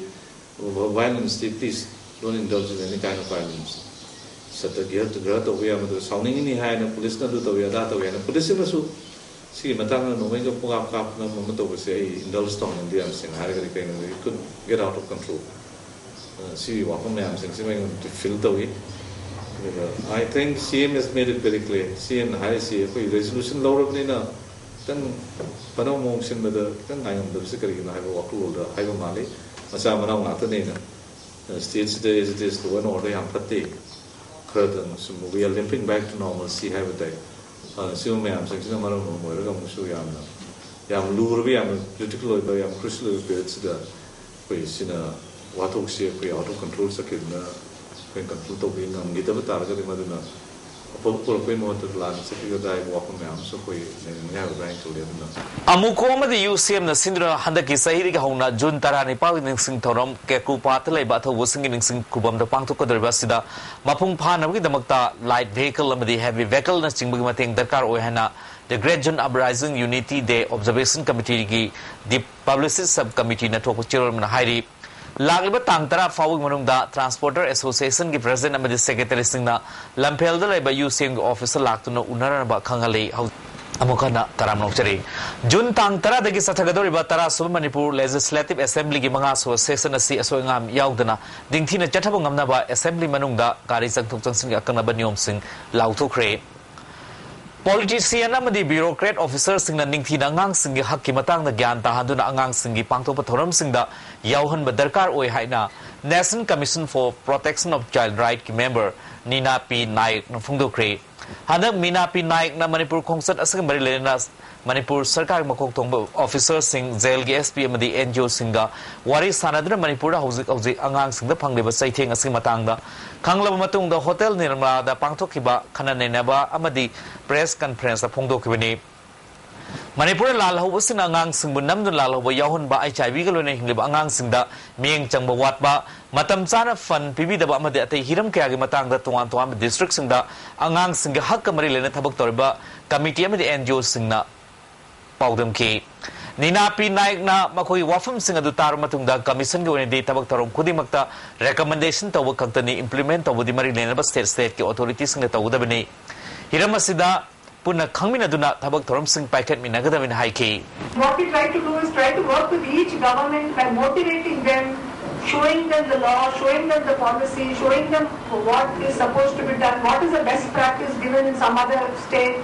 ꯚꯥꯏꯑꯣꯂꯦꯟꯁꯇꯤ please don't indulge in any kind of violence. ꯁꯠꯇ ꯒ꯭ꯔꯍ ꯒ꯭ꯔꯍ ꯇꯧꯕ ꯌꯥꯕꯗꯣ, ꯁꯥꯎꯅꯤꯡꯉꯤꯅꯤ ꯍꯥꯏꯅ ꯄꯨꯂꯤꯁꯅ ꯑꯗꯨ ꯇꯧꯏ ꯑꯗꯥ ꯇꯧꯏ ꯍꯥꯏꯅ ꯄꯨꯂꯤꯁꯁꯤꯡꯅꯁꯨ ꯁꯤꯒꯤ ꯃꯇꯥꯡꯗ ꯅꯣꯡꯃꯩꯒ ꯄꯨꯡꯀꯥꯞ ꯀꯥꯞꯇꯅ ꯑꯃ ꯇꯧꯕꯁꯦ ꯑꯩ ꯏꯟꯗꯜꯖ ꯇꯧꯍꯟꯅꯤꯡꯗꯦ ꯌꯥꯝ ꯁꯦꯡꯅ ꯍꯥꯏꯔꯒꯗꯤ꯫ ꯀꯩꯅꯣꯗꯤ could get out of control꯫ ꯑ, ꯁꯤꯒꯤ ꯋꯥꯐꯝ ꯃꯌꯥꯝꯁꯤꯡꯁꯤ ꯑꯩꯉꯣꯟꯗ ꯐꯤꯜ ꯇꯧꯏ꯫ ꯑꯗꯨꯒ I think C M has made it very clear꯫ ꯁꯤ ꯑꯦꯝꯅ ꯍꯥꯏꯔꯤꯁꯤ ꯑꯩꯈꯣꯏ ꯔꯦꯖꯣꯂꯨꯁꯟ ꯂꯧꯔꯕꯅꯤꯅ ꯈꯤꯇꯪ ꯐꯅꯕ ꯃꯑꯣꯡ ꯁꯤꯟꯕꯗ ꯈꯤꯇꯪ ꯉꯥꯏꯉꯝꯗꯕꯁꯤ ꯀꯔꯤꯒꯤꯅꯣ ꯍꯥꯏꯕ ꯋꯥꯈꯜꯂꯣꯟꯗ ꯍꯥꯏꯕ ꯃꯥꯜꯂꯤ꯫ ꯃꯆꯥ ꯃꯅꯥꯎ ꯉꯥꯛꯇꯅꯤꯅ꯫ ꯁ꯭ꯇꯦꯠꯁꯤꯗ as it is law and order ꯌꯥꯝ ꯐꯠꯇꯦ꯫ ꯈꯔꯗꯪ ꯁꯨꯝ we are limping back to normalcy ꯍꯥꯏꯕ ꯇꯥꯏ꯫ ꯑ, ꯁꯤꯒꯨꯝꯕ ꯃꯌꯥꯝꯁꯤꯡꯁꯤꯅ ꯃꯔꯝ ꯑꯣꯏꯔꯒ ꯑꯃꯨꯛꯁꯨ ꯌꯥꯝꯅ, ꯌꯥꯝ ꯂꯨꯔꯕ, ꯌꯥꯝꯅ ꯀ꯭ꯔꯤꯇꯤꯀꯦꯜ ꯑꯣꯏꯕ, ꯌꯥꯝ ꯀ꯭ꯔꯨꯁꯤꯌꯦꯜ ꯑꯣꯏꯕ ꯄꯤꯔꯤꯌꯠꯁꯤꯗ ꯑꯩꯈꯣꯏ ꯁꯤꯅ ꯋꯥꯊꯣꯛꯁꯤ ꯑꯩꯈꯣꯏ ꯑꯥꯎꯠ ꯑꯣꯐ ꯀꯟꯇ꯭ꯔꯣꯜ ꯆꯠꯈꯤꯗꯨꯅ ꯑꯩꯈꯣꯏꯅ ꯀꯟꯇ꯭ꯔꯣꯜ ꯇꯧꯕ ꯉꯝꯈꯤꯗꯕ ꯇꯥꯔꯒꯗꯤ ꯃꯗꯨꯅ ꯑꯐꯕ ꯄꯨꯔꯛꯄꯒꯤ ꯃꯍꯨꯠꯇ ꯂꯥꯟꯅ ꯆꯠꯈꯤꯒꯗ꯭ꯔꯥ ꯍꯥꯏꯕ ꯋꯥꯐꯝ ꯃꯌꯥꯝ ꯑꯃꯁꯨ ꯑꯩꯈꯣꯏ ꯂꯩꯔꯝꯒꯅꯤ ꯍꯥꯏꯕ ꯑꯗꯨꯃꯥꯏꯅ ꯈꯜꯂꯤ꯫ ꯑꯗꯨꯅ ꯑꯃꯨꯀꯣ ꯑꯃꯗꯤ ꯌꯨ ꯁꯤ ꯑꯦꯝꯅ ꯁꯤꯟꯗꯨꯅ ꯍꯟꯗꯛꯀꯤ ꯆꯍꯤꯗꯒꯤ ꯍꯧꯅ ꯖꯨꯟ ꯇꯔꯥꯅꯤꯄꯥꯜꯒꯤ ꯅꯤꯡꯁꯤꯡ ꯊꯧꯔꯝ ꯀꯦꯀꯨꯄꯥꯠꯇ ꯂꯩꯕ ꯑꯊꯧꯕꯁꯤꯡꯒꯤ ꯅꯤꯡꯁꯤꯡ ꯈꯨꯕꯝꯗ ꯄꯥꯡꯊꯣꯛꯀꯗꯧꯔꯤꯕ ꯑꯁꯤꯗ ꯃꯄꯨꯡ ꯐꯥꯅꯕꯒꯤꯗꯃꯛꯇ ꯂꯥꯏꯠ ꯚꯦꯍꯤꯀꯜ ꯑꯃꯗꯤ ꯍꯦꯚꯤ ꯚꯦꯍꯤꯀꯜꯅꯆꯤꯡꯕꯒꯤ ꯃꯇꯦꯡ ꯗꯔꯀꯥꯔ ꯑꯣꯏ ꯍꯥꯏꯅ The Great June Uprising Unity Day Observation Committeeꯒꯤ D publicity sub ꯀꯃꯤꯇꯤꯅ ꯊꯣꯛꯄ ꯆꯦꯔꯣꯜ ꯑꯃꯅ ꯍꯥꯏꯔꯤ꯫ ꯂꯥꯛꯂꯤꯕ ꯇꯥꯡ ꯇꯔꯥ ꯐꯥꯎꯕꯒꯤ ꯃꯅꯨꯡꯗ ꯇ꯭ꯔꯥꯟꯁꯄꯣꯔꯇꯔ ꯑꯦꯁꯣꯁꯤꯌꯦꯁꯟꯒꯤ ꯄ꯭ꯔꯁꯤꯗꯦꯟꯠ ꯑꯃꯗꯤ ꯁꯦꯀ꯭ꯔꯦꯇꯔꯤꯁꯤꯡꯅ ꯂꯝꯐꯦꯜꯗ ꯂꯩꯕ ꯌꯨ ꯁꯤ ꯑꯦꯝꯒꯤ ꯑꯣꯐꯤꯁꯇ ꯂꯥꯛꯇꯨꯅ ꯎꯅꯔꯅꯕ ꯈꯪꯍꯜꯂꯤ꯫ ꯍꯧ-, ꯑꯃꯨꯛ ꯍꯟꯅ ꯇꯔꯥꯝꯅ ꯑꯣꯛꯆꯔꯤ꯫ ꯖꯨꯟ ꯇꯥꯡ ꯇꯔꯥꯗꯒꯤ ꯆꯠꯊꯒꯗꯧꯔꯤꯕ ꯇꯔꯥꯁꯨꯕ ꯃꯅꯤꯄꯨꯔ ꯂꯦꯖꯤꯁꯂꯦꯇꯤꯚ ꯑꯦꯁꯦꯝꯕ꯭ꯂꯤꯒꯤ ꯃꯉꯥꯁꯨꯕ ꯁꯦꯁꯟ ꯑꯁꯤ ꯑꯁꯣꯏ ꯑꯉꯥꯝ ꯌꯥꯎꯗꯅ ꯅꯤꯡꯊꯤꯅ ꯆꯠꯊꯕ ꯉꯝꯅꯕ ꯑꯦꯁꯦꯝꯕ꯭ꯂꯤ ꯃꯅꯨꯡꯗ ꯒꯥꯔꯤ ꯆꯪꯊꯣꯛ ꯆꯪꯁꯤꯟꯒꯤ ꯑꯀꯛꯅꯕ ꯅꯤꯌꯣꯝꯁꯤꯡ ꯂꯥꯎꯊꯣꯛꯈ꯭ꯔꯦ꯫ ꯄꯣꯂꯤꯇꯤꯁꯤꯌꯟ ꯑꯃꯗꯤ ꯕ꯭ꯌꯨꯔꯣꯀ꯭ꯔꯦꯠ ꯑꯣꯐꯤꯁꯔꯁꯤꯡꯅ ꯅꯤꯡꯊꯤꯅ ꯑꯉꯥꯡꯁꯤꯡꯒꯤ ꯍꯛꯀꯤ ꯃꯇꯥꯡꯗ ꯒ꯭ꯌꯥꯟ ꯇꯥꯍꯟꯗꯨꯅ ꯑꯉꯥꯡꯁꯤꯡꯒꯤ ꯄꯥꯡꯊꯣꯛꯄ ꯊꯧꯔꯝꯁꯤꯡꯗ ꯌꯥꯎꯍꯟꯕ ꯗꯔꯀꯥꯔ ꯑꯣꯏ ꯍꯥꯏꯅ National Commission for Protection of Child Rightꯀꯤ ꯃꯦꯝꯕꯔ ꯅꯤꯅꯥ ꯄꯤ ꯅꯥꯌꯛꯅ ꯐꯣꯡꯗꯣꯛꯈ꯭ꯔꯦ꯫ ꯍꯟꯗꯛ ꯃꯤꯅꯥ ꯄꯤ ꯅꯥꯌꯛꯅ ꯃꯅꯤꯄꯨꯔ ꯈꯣꯡꯆꯠ ꯑꯁꯤꯒ ꯃꯔꯤ ꯂꯩꯅꯅ ꯃꯅꯤꯄꯨꯔ ꯁꯔꯀꯥꯔꯒꯤ ꯃꯀꯣꯛ ꯊꯣꯡꯕ ꯑꯣꯐꯤꯁꯔꯁꯤꯡ, ꯖꯦꯜꯒꯤ ꯑꯦꯁ ꯄꯤ ꯑꯃꯗꯤ ꯑꯦꯟ ꯖꯤ ꯑꯣꯁꯤꯡꯒ ꯋꯥꯔꯤ ꯁꯥꯟꯅꯗꯨꯅ ꯃꯅꯤꯄꯨꯔꯗ ꯍꯧꯖꯤꯛ ꯍꯧꯖꯤꯛ ꯑꯉꯥꯡꯁꯤꯡꯗ ꯐꯪꯂꯤꯕ ꯆꯩꯊꯦꯡ ꯑꯁꯤꯒꯤ ꯃꯇꯥꯡꯗ ꯈꯪꯂꯕ ꯃꯇꯨꯡꯗ ꯍꯣꯇꯦꯜ ꯅꯤꯔꯃꯂꯥꯗ ꯄꯥꯡꯊꯣꯛꯈꯤꯕ ꯈꯟꯅ ꯅꯩꯅꯕ ꯑꯃꯗꯤ ꯄ꯭ꯔꯦꯁ ꯀꯟꯐꯔꯦꯟꯁꯇ ꯐꯣꯡꯗꯣꯛꯈꯤꯕꯅꯤ꯫ ꯃꯅꯤꯄꯨꯔꯗ ꯂꯥꯜꯍꯧꯕꯁꯤꯡꯅ ꯑꯉꯥꯡꯁꯤꯡꯕꯨ ꯅꯝꯗꯨꯅ ꯂꯥꯜꯍꯧꯕ ꯌꯥꯎꯍꯟꯕ, ꯑꯩꯆ ꯑꯥꯏ ꯚꯤꯒ ꯂꯣꯏꯅꯅ ꯍꯤꯡꯂꯤꯕ ꯑꯉꯥꯡꯁꯤꯡꯗ ꯃꯤꯠꯌꯦꯡ ꯆꯪꯕ ꯋꯥꯠꯄ, ꯃꯇꯝ ꯆꯥꯅ ꯐꯟ ꯄꯤꯕꯤꯗꯕ ꯑꯃꯗꯤ ꯑꯇꯩ ꯍꯤꯔꯝ ꯀꯌꯥꯒꯤ ꯃꯇꯥꯡꯗ ꯇꯣꯉꯥꯟ ꯇꯣꯉꯥꯟꯕ ꯗꯤꯁꯇ꯭ꯔꯤꯛꯁꯤꯡꯗ ꯑꯉꯥꯡꯁꯤꯡꯒꯤ ꯍꯛꯀ ꯃꯔꯤ ꯂꯩꯅ ꯊꯕꯛ ꯇꯧꯔꯤꯕ ꯀꯃꯤꯇꯤ ꯑꯃꯗꯤ ꯑꯦꯟ ꯖꯤ ꯑꯣꯁꯤꯡꯅ ꯄꯥꯎꯗꯝꯈꯤ꯫ ꯅꯤꯅꯥ ꯄꯤ ꯅꯥꯌꯛꯅ ꯃꯈꯣꯏꯒꯤ ꯋꯥꯐꯝꯁꯤꯡ ꯑꯗꯨ ꯇꯥꯔꯕ ꯃꯇꯨꯡꯗ ꯀꯃꯤꯁꯟꯒꯤ ꯑꯣꯏꯅꯗꯤ ꯊꯕꯛ ꯊꯧꯔꯝ ꯈꯨꯗꯤꯡꯃꯛꯇ ꯔꯦꯀꯃꯦꯟꯗꯦꯁꯟ ꯇꯧꯕ ꯈꯛꯇꯅꯤ, ꯏꯝꯄ꯭ꯂꯤꯃꯦꯟ ꯇꯧꯕꯗꯤ ꯃꯔꯤ ꯂꯩꯅꯕ ꯁ꯭ꯇꯦꯠ ꯁ꯭ꯇꯦꯠꯀꯤ ꯑꯣꯊꯣꯔꯤꯇꯤꯁꯤꯡꯒ ꯇꯧꯒꯗꯕꯅꯤ꯫ ꯍꯤꯔꯝ ꯑꯁꯤꯗ ꯄꯨꯟꯅ ꯈꯪꯃꯤꯟꯅꯗꯨꯅ ꯊꯕꯛ ꯊꯧꯔꯝꯁꯤꯡ ꯄꯥꯏꯈꯠꯃꯤꯟꯅꯒꯗꯕꯅꯤ ꯍꯥꯏꯈꯤ꯫ What we try to do is try to work with each government by motivating them, showing them the law, showing them the policy, showing them what is supposed to be done, what is the best practice given in some other state.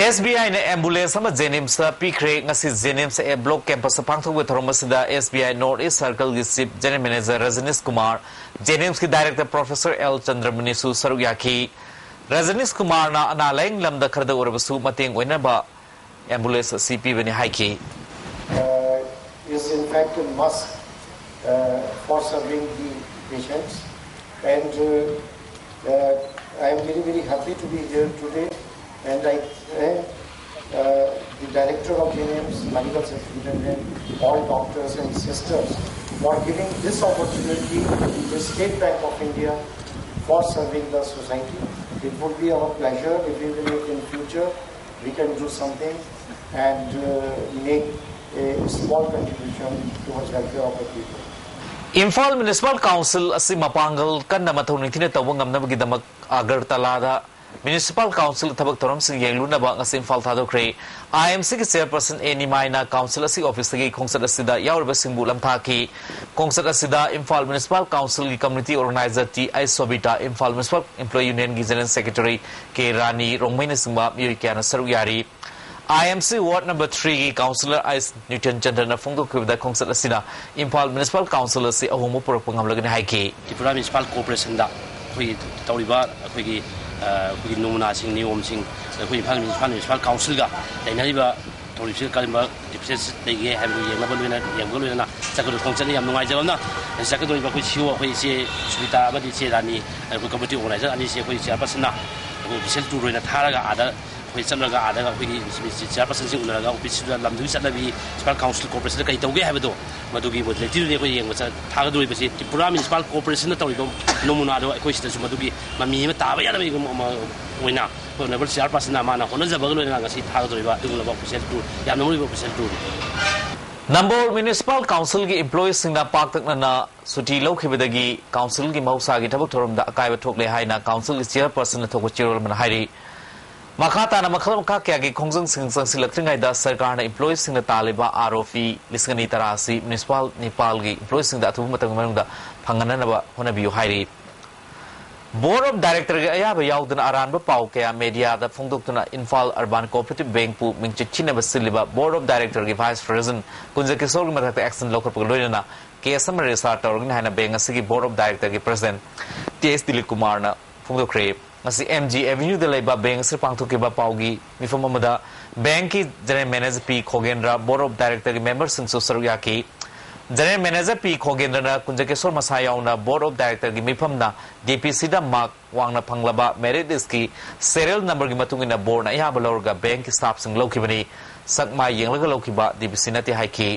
S B ꯑꯥꯏꯅ ambulance ꯑꯃ ꯖꯦꯅꯤꯝꯁꯇ ꯄꯤꯈ꯭ꯔꯦ꯫ ꯉꯁꯤ ꯖꯦꯅꯤꯝꯁ ꯑꯦ block ꯀꯦꯝꯄꯁꯇ ꯄꯥꯡꯊꯣꯛꯄ ꯊꯧꯔꯝ ꯑꯁꯤꯗ S B I north east ꯁꯔꯀꯜꯒꯤ chief general manager Rajnish Kumar, ꯖꯦꯅꯤꯝꯁꯀꯤ ꯗꯥꯏꯔꯦꯛꯇꯔ ꯄ꯭ꯔꯣꯐꯦꯁꯔ ꯑꯦꯜ ꯆꯟꯗ꯭ꯔꯃꯅꯤꯁꯨ ꯁꯔꯨꯛ ꯌꯥꯈꯤ꯫ ꯔꯖꯅꯤꯁ ꯀꯨꯃꯥꯔꯅ ꯑꯅꯥ ꯂꯥꯌꯦꯡ ꯂꯝꯗ ꯈꯔꯗ ꯑꯣꯏꯔꯕꯁꯨ ꯃꯇꯦꯡ ꯑꯣꯏꯅꯕ ꯑꯦꯝꯕꯨꯂꯦꯟꯁ ꯑꯁꯤ ꯄꯤꯕꯅꯤ ꯍꯥꯏꯈꯤ꯫ uh, is in fact a must uh, for serving the patients. And uh, uh, I am very, very happy to be here today. And I thank uh, the director of J N M's medical superintendent, all doctors and sisters for giving this opportunity to the State Bank of India for serving the society. It would be our pleasure if we will in future we can do something and uh, make a small contribution towards welfare of the people. Imphal municipal council ꯑꯁꯤ ꯃꯄꯥꯡꯒꯜ ꯀꯟꯅ ꯃꯊꯧ ꯅꯤꯡꯊꯤꯅ ꯇꯧꯕ ꯉꯝꯅꯕꯒꯤꯗꯃꯛ ꯑꯒꯔꯇꯂꯥꯗ municipal council ꯊꯕꯛ ꯊꯧꯔꯝꯁꯤꯡ ꯌꯦꯡꯂꯨꯅꯕ ꯉꯁꯤ ꯏꯝꯐꯥꯜ ꯊꯥꯗꯣꯛꯈ꯭ꯔꯦ꯫ ꯑꯥꯏ M ꯁꯤꯒꯤ ꯆꯦꯌꯔꯄꯔꯁꯟ ꯑꯦ ꯅꯤꯃꯥꯏꯅ ꯀꯥꯎꯟꯁꯤꯜ ꯑꯁꯤꯒꯤ ꯑꯣꯐꯤꯁꯇꯒꯤ ꯈꯣꯡꯆꯠ ꯑꯁꯤꯗ ꯌꯥꯎꯔꯤꯕꯁꯤꯡꯕꯨ ꯂꯝꯊꯥꯈꯤ꯫ ꯈꯣꯡꯆꯠ ꯑꯁꯤꯗ ꯏꯝꯐꯥꯜ ꯃ꯭ꯌꯨꯅꯤꯁꯤꯄꯥꯜ ꯀꯥꯎꯟꯁꯤꯜꯒꯤ community organiser T I Sobita, Imphal municipal employee ꯌꯨꯅꯤꯌꯟꯒꯤ ꯖꯦꯅꯔꯦꯜ ꯁꯦꯀ꯭ꯔꯦꯇꯔꯤ ꯀꯦ ꯔꯥꯅꯤ ꯔꯣꯡꯃꯩꯅꯆꯤꯡꯕ ꯃꯤꯑꯣꯏ ꯀꯌꯥꯅ ꯁꯔꯨꯛ ꯌꯥꯔꯤ꯫ I M C ward number ꯊ꯭ꯔꯤꯒꯤ ꯀꯥꯎꯟꯁꯤꯂꯔ ꯑꯥꯏꯁ ꯅ꯭ꯌꯨꯇꯟ ꯆꯟꯗ꯭ꯔꯅ ꯐꯣꯡꯗꯣꯛꯈꯤꯕꯗ ꯈꯣꯡꯆꯠ ꯑꯁꯤꯅ ꯏꯝꯐꯥꯜ ꯃ꯭ꯌꯨꯅꯤꯁꯤꯄꯥꯜ ꯀꯥꯎꯟꯁꯤꯜ ꯑꯁꯤ ꯑꯍꯣꯡꯕ ꯄꯨꯔꯛꯄ ꯉꯝꯂꯒꯅꯤ ꯍꯥꯏꯈꯤ꯫ ꯇ꯭ꯔꯤꯄꯨꯔꯥ ꯃ꯭ꯌꯨꯅꯤꯁꯤꯄꯥꯜ ꯀꯣꯔꯄꯣꯔꯦꯁꯟꯗ ꯑꯩꯈꯣꯏꯒꯤ ꯇꯧꯔꯤꯕ ꯑꯩꯈꯣꯏꯒꯤ ꯑ, ꯑꯩꯈꯣꯏꯒꯤ ꯅꯃꯨꯅꯥꯁꯤꯡ, ꯅꯤꯌꯣꯝꯁꯤꯡ, ꯑꯩꯈꯣꯏ ꯏꯝꯐꯥꯜ ꯃ꯭ꯌꯨꯅꯤꯁꯤꯄꯥꯜ, ꯃ꯭ꯌꯨꯅꯤꯁꯤꯄꯥꯜ ꯀꯥꯎꯟꯁꯤꯜꯒ ꯂꯩꯅꯔꯤꯕ ꯊꯧꯔꯤꯕꯁꯤꯗ ꯀꯔꯝꯕ ꯗꯤꯐꯤꯁꯦꯟꯁ ꯂꯩꯒꯦ ꯍꯥꯏꯕꯗꯨ ꯌꯦꯡꯅꯕ ꯂꯣꯏꯅ, ꯌꯦꯡꯕꯒ ꯂꯣꯏꯅꯅ ꯆꯠꯀꯗꯕ ꯈꯣꯡꯆꯠꯅꯤ꯫ ꯌꯥꯝ ꯅꯨꯡꯉꯥꯏꯖꯕ ꯑꯃꯅ, ꯉꯁꯤ ꯆꯠꯀꯗꯧꯔꯤꯕ ꯑꯩꯈꯣꯏ ꯁꯤ ꯏ ꯑꯣ, ꯑꯩꯈꯣꯏ ꯏꯆꯦ ꯁꯨꯅꯤꯇꯥ ꯑꯃꯗꯤ ꯏꯆꯦ ꯔꯥꯅꯤ, ꯑꯩꯈꯣꯏ ꯀꯝꯃ꯭ꯌꯨꯅꯤꯇꯤ ꯑꯣꯔꯒꯅꯥꯏꯖꯔ ꯑꯅꯤꯁꯤ ꯑꯩꯈꯣꯏ ꯆꯦꯌꯔꯄꯔꯁꯟꯅ ꯑꯩꯈꯣꯏ ꯑꯣꯐꯤꯁꯤꯌꯦꯜ ꯇꯨꯔ ꯑꯣꯏꯅ ꯊꯥꯔꯒ ꯑꯥꯗ ꯑꯩꯈꯣꯏ ꯆꯠꯂꯒ ꯑꯥꯗꯒ ꯑꯩꯈꯣꯏꯒꯤ ꯆꯤꯌꯔꯄꯔꯁꯟꯁꯤꯡ ꯎꯅꯔꯒ ꯑꯣꯐꯤꯁꯇ ꯂꯝꯗꯨꯒꯤ ꯆꯠꯅꯕꯤ, ꯃ꯭ꯌꯨꯅꯤꯁꯤꯄꯥꯜ ꯀꯥꯎꯟꯁꯤꯜ ꯀꯣꯔꯄꯣꯔꯦꯁꯟꯗ ꯀꯩ ꯇꯧꯒꯦ ꯍꯥꯏꯕꯗꯣ, ꯃꯗꯨꯒꯤ ꯃꯣꯗꯦꯂꯤꯇꯤꯗꯨꯅꯤ ꯑꯩꯈꯣꯏ ꯌꯦꯡꯕ ꯆꯠ-, ꯊꯥꯒꯗꯧꯔꯤꯕꯁꯤ꯫ ꯇ꯭ꯔꯤꯄꯨꯔꯥ ꯃ꯭ꯌꯨꯅꯤꯁꯤꯄꯥꯜ ꯀꯣꯔꯄꯣꯔꯦꯁꯟꯅ ꯇꯧꯔꯤꯕ ꯅꯃꯨꯅꯥꯗꯣ ꯑꯩꯈꯣꯏ ꯁꯤꯗꯁꯨ ꯃꯗꯨꯒꯤ ꯃꯃꯤ ꯑꯃ ꯇꯥꯕ ꯌꯥꯅꯕꯒꯤ ꯑꯃ ꯑꯣꯏꯅ ꯑꯩꯈꯣꯏ ꯑꯣꯅꯔꯦꯕꯜ ꯆꯤꯌꯔꯄꯔꯁꯟꯅ ꯃꯥꯅ ꯍꯣꯠꯅꯖꯕꯒ ꯂꯣꯏꯅꯅ ꯉꯁꯤ ꯊꯥꯒꯗꯧꯔꯤꯕ ꯑꯗꯨꯒꯨꯝꯂꯕ ꯑꯣꯐꯤꯁꯤꯌꯦꯜ ꯇꯨꯔ, ꯌꯥꯝꯅ ꯃꯔꯨꯑꯣꯏꯕ ꯑꯣꯐꯤꯁꯤꯌꯦꯜ ꯇꯨꯔꯅꯤ꯫ ꯅꯝꯕꯣꯜ ꯃ꯭ꯌꯨꯅꯤꯁꯤꯄꯥꯜ ꯀꯥꯎꯟꯁꯤꯜꯒꯤ ꯏꯝꯄ꯭ꯂꯣꯌꯤꯁꯤꯡꯅ ꯄꯥꯛꯇꯛꯅꯅ ꯁꯨꯇꯤ ꯂꯧꯈꯤꯕꯗꯒꯤ ꯀꯥꯎꯟꯁꯤꯜꯒꯤ ꯃꯍꯧꯁꯥꯒꯤ ꯊꯕꯛ ꯊꯧꯔꯝꯗ ꯑꯀꯥꯏꯕ ꯊꯣꯛꯂꯦ ꯍꯥꯏꯅ ꯀꯥꯎꯟꯁꯤꯜꯒꯤ ꯆꯤꯌꯔꯄꯔꯁꯟꯅ ꯊꯣꯛꯄ ꯆꯦꯔꯣꯜ ꯑꯃꯅ ꯍꯥꯏꯔꯤ꯫ ꯃꯈꯥ ꯇꯥꯅ ꯃꯈꯜ ꯃꯈꯥ ꯀꯌꯥꯒꯤ ꯈꯣꯡꯖꯪꯁꯤꯡ ꯆꯪꯁꯤꯜꯂꯛꯇ꯭ꯔꯤꯉꯩꯗ ꯁꯔꯀꯥꯔꯅ ꯏꯝꯄ꯭ꯂꯣꯌꯤꯁꯤꯡꯅ ꯇꯥꯜꯂꯤꯕ ꯑꯥꯔ ꯑꯣ ꯄꯤ ꯂꯤꯁꯤꯡ ꯑꯅꯤ ꯇꯔꯥ ꯑꯁꯤ ꯃ꯭ꯌꯨꯅꯤꯁꯤꯄꯥꯜ ꯅꯤꯄꯥꯜꯒꯤ ꯏꯝꯄ꯭ꯂꯣꯌꯤꯁꯤꯡꯗ ꯑꯊꯨꯕ ꯃꯇꯝꯒꯤ ꯃꯅꯨꯡꯗ ꯐꯪꯍꯟꯅꯅꯕ ꯍꯣꯠꯅꯕꯤꯌꯨ ꯍꯥꯏꯔꯤ꯫ ꯕꯣꯔꯗ ꯑꯣꯐ ꯗꯥꯏꯔꯦꯛꯇꯔꯒꯤ ꯑꯌꯥꯕ ꯌꯥꯎꯗꯅ ꯑꯔꯥꯟꯕ ꯄꯥꯎ ꯀꯌꯥ ꯃꯦꯗꯤꯌꯥꯗ ꯐꯣꯡꯗꯣꯛꯇꯨꯅ ꯏꯝꯐꯥꯜ ꯑꯔꯕꯥꯟ ꯀꯣꯑꯣꯄꯔꯦꯇꯤꯚ ꯕꯦꯡꯛꯄꯨ ꯃꯤꯡꯆꯠ ꯊꯤꯅꯕ ꯁꯤꯜꯂꯤꯕ ꯕꯣꯔꯗ ꯑꯣꯐ ꯗꯥꯏꯔꯦꯛꯇꯔꯒꯤ ꯚꯥꯏꯁ ꯄ꯭ꯔꯦꯁꯤꯗꯦꯟꯠ ꯀꯨꯟꯖꯀꯤꯁꯣꯔꯒꯤ ꯃꯊꯛꯇ ꯑꯦꯛꯁꯟ ꯂꯧꯈꯠꯄꯒ ꯂꯣꯏꯅꯅ ꯀꯦꯁ ꯑꯃ ꯔꯦꯖꯤꯁꯇꯥꯔ ꯇꯧꯔꯒꯅꯤ ꯍꯥꯏꯅ ꯕꯦꯡꯛ ꯑꯁꯤꯒꯤ ꯕꯣꯔꯗ ꯑꯣꯐ ꯗꯥꯏꯔꯦꯛꯇꯔꯒꯤ ꯄ꯭ꯔꯦꯁꯤꯗꯦꯟꯠ ꯇꯤ ꯑꯦꯁ ꯗꯤꯂꯤꯞ ꯀꯨꯃꯥꯔꯅ ꯐꯣꯡꯗꯣꯛꯈ꯭ꯔꯦ꯫ ꯉꯁꯤ ꯑꯦꯝ ꯖꯤ ꯑꯦꯚꯦꯅ꯭ꯌꯨꯗ ꯂꯩꯕ ꯕꯦꯡꯛ ꯑꯁꯤꯗ ꯄꯥꯡꯊꯣꯛꯈꯤꯕ ꯄꯥꯎꯒꯤ ꯃꯤꯐꯝ ꯑꯃꯗ ꯕꯦꯡꯛꯀꯤ general manager P Khogendra, board of ꯗꯥꯏꯔꯦꯛꯇꯔꯒꯤ ꯃꯦꯝꯕꯔꯁꯤꯡꯁꯨ ꯁꯔꯨꯛ ꯌꯥꯈꯤ꯫ ꯖꯦꯅꯔꯦꯜ ꯃꯦꯅꯦꯖꯔ ꯄꯤ ꯈꯣꯒꯦꯟꯗ꯭ꯔꯅ ꯀꯨꯟꯖꯀꯦꯁꯣꯔ ꯃꯁꯥ ꯌꯥꯎꯅ ꯕꯣꯔꯗ ꯑꯣꯐ ꯗꯥꯏꯔꯦꯛꯇꯔꯒꯤ ꯃꯤꯐꯝꯅ ꯗꯤ ꯄꯤ ꯁꯤꯗ ꯃꯥꯔꯛ ꯋꯥꯡꯅ ꯐꯪꯂꯕ ꯃꯦꯔꯤꯠ ꯂꯤꯁ꯭ꯠꯀꯤ ꯁꯦꯔꯤꯌꯦꯜ ꯅꯝꯕꯔꯒꯤ ꯃꯇꯨꯡ ꯏꯟꯅ ꯕꯣꯔꯗꯅ ꯑꯌꯥꯕ ꯂꯧꯔꯒ ꯕꯦꯡꯛꯀꯤ ꯁ꯭ꯇꯥꯐꯁꯤꯡ ꯂꯧꯈꯤꯕꯅꯤ꯫ ꯁꯛ ꯃꯥꯏ ꯌꯦꯡꯂꯒ ꯂꯧꯈꯤꯕ ꯗꯤ ꯄꯤ ꯁꯤ ꯅꯠꯇꯦ ꯍꯥꯏꯈꯤ꯫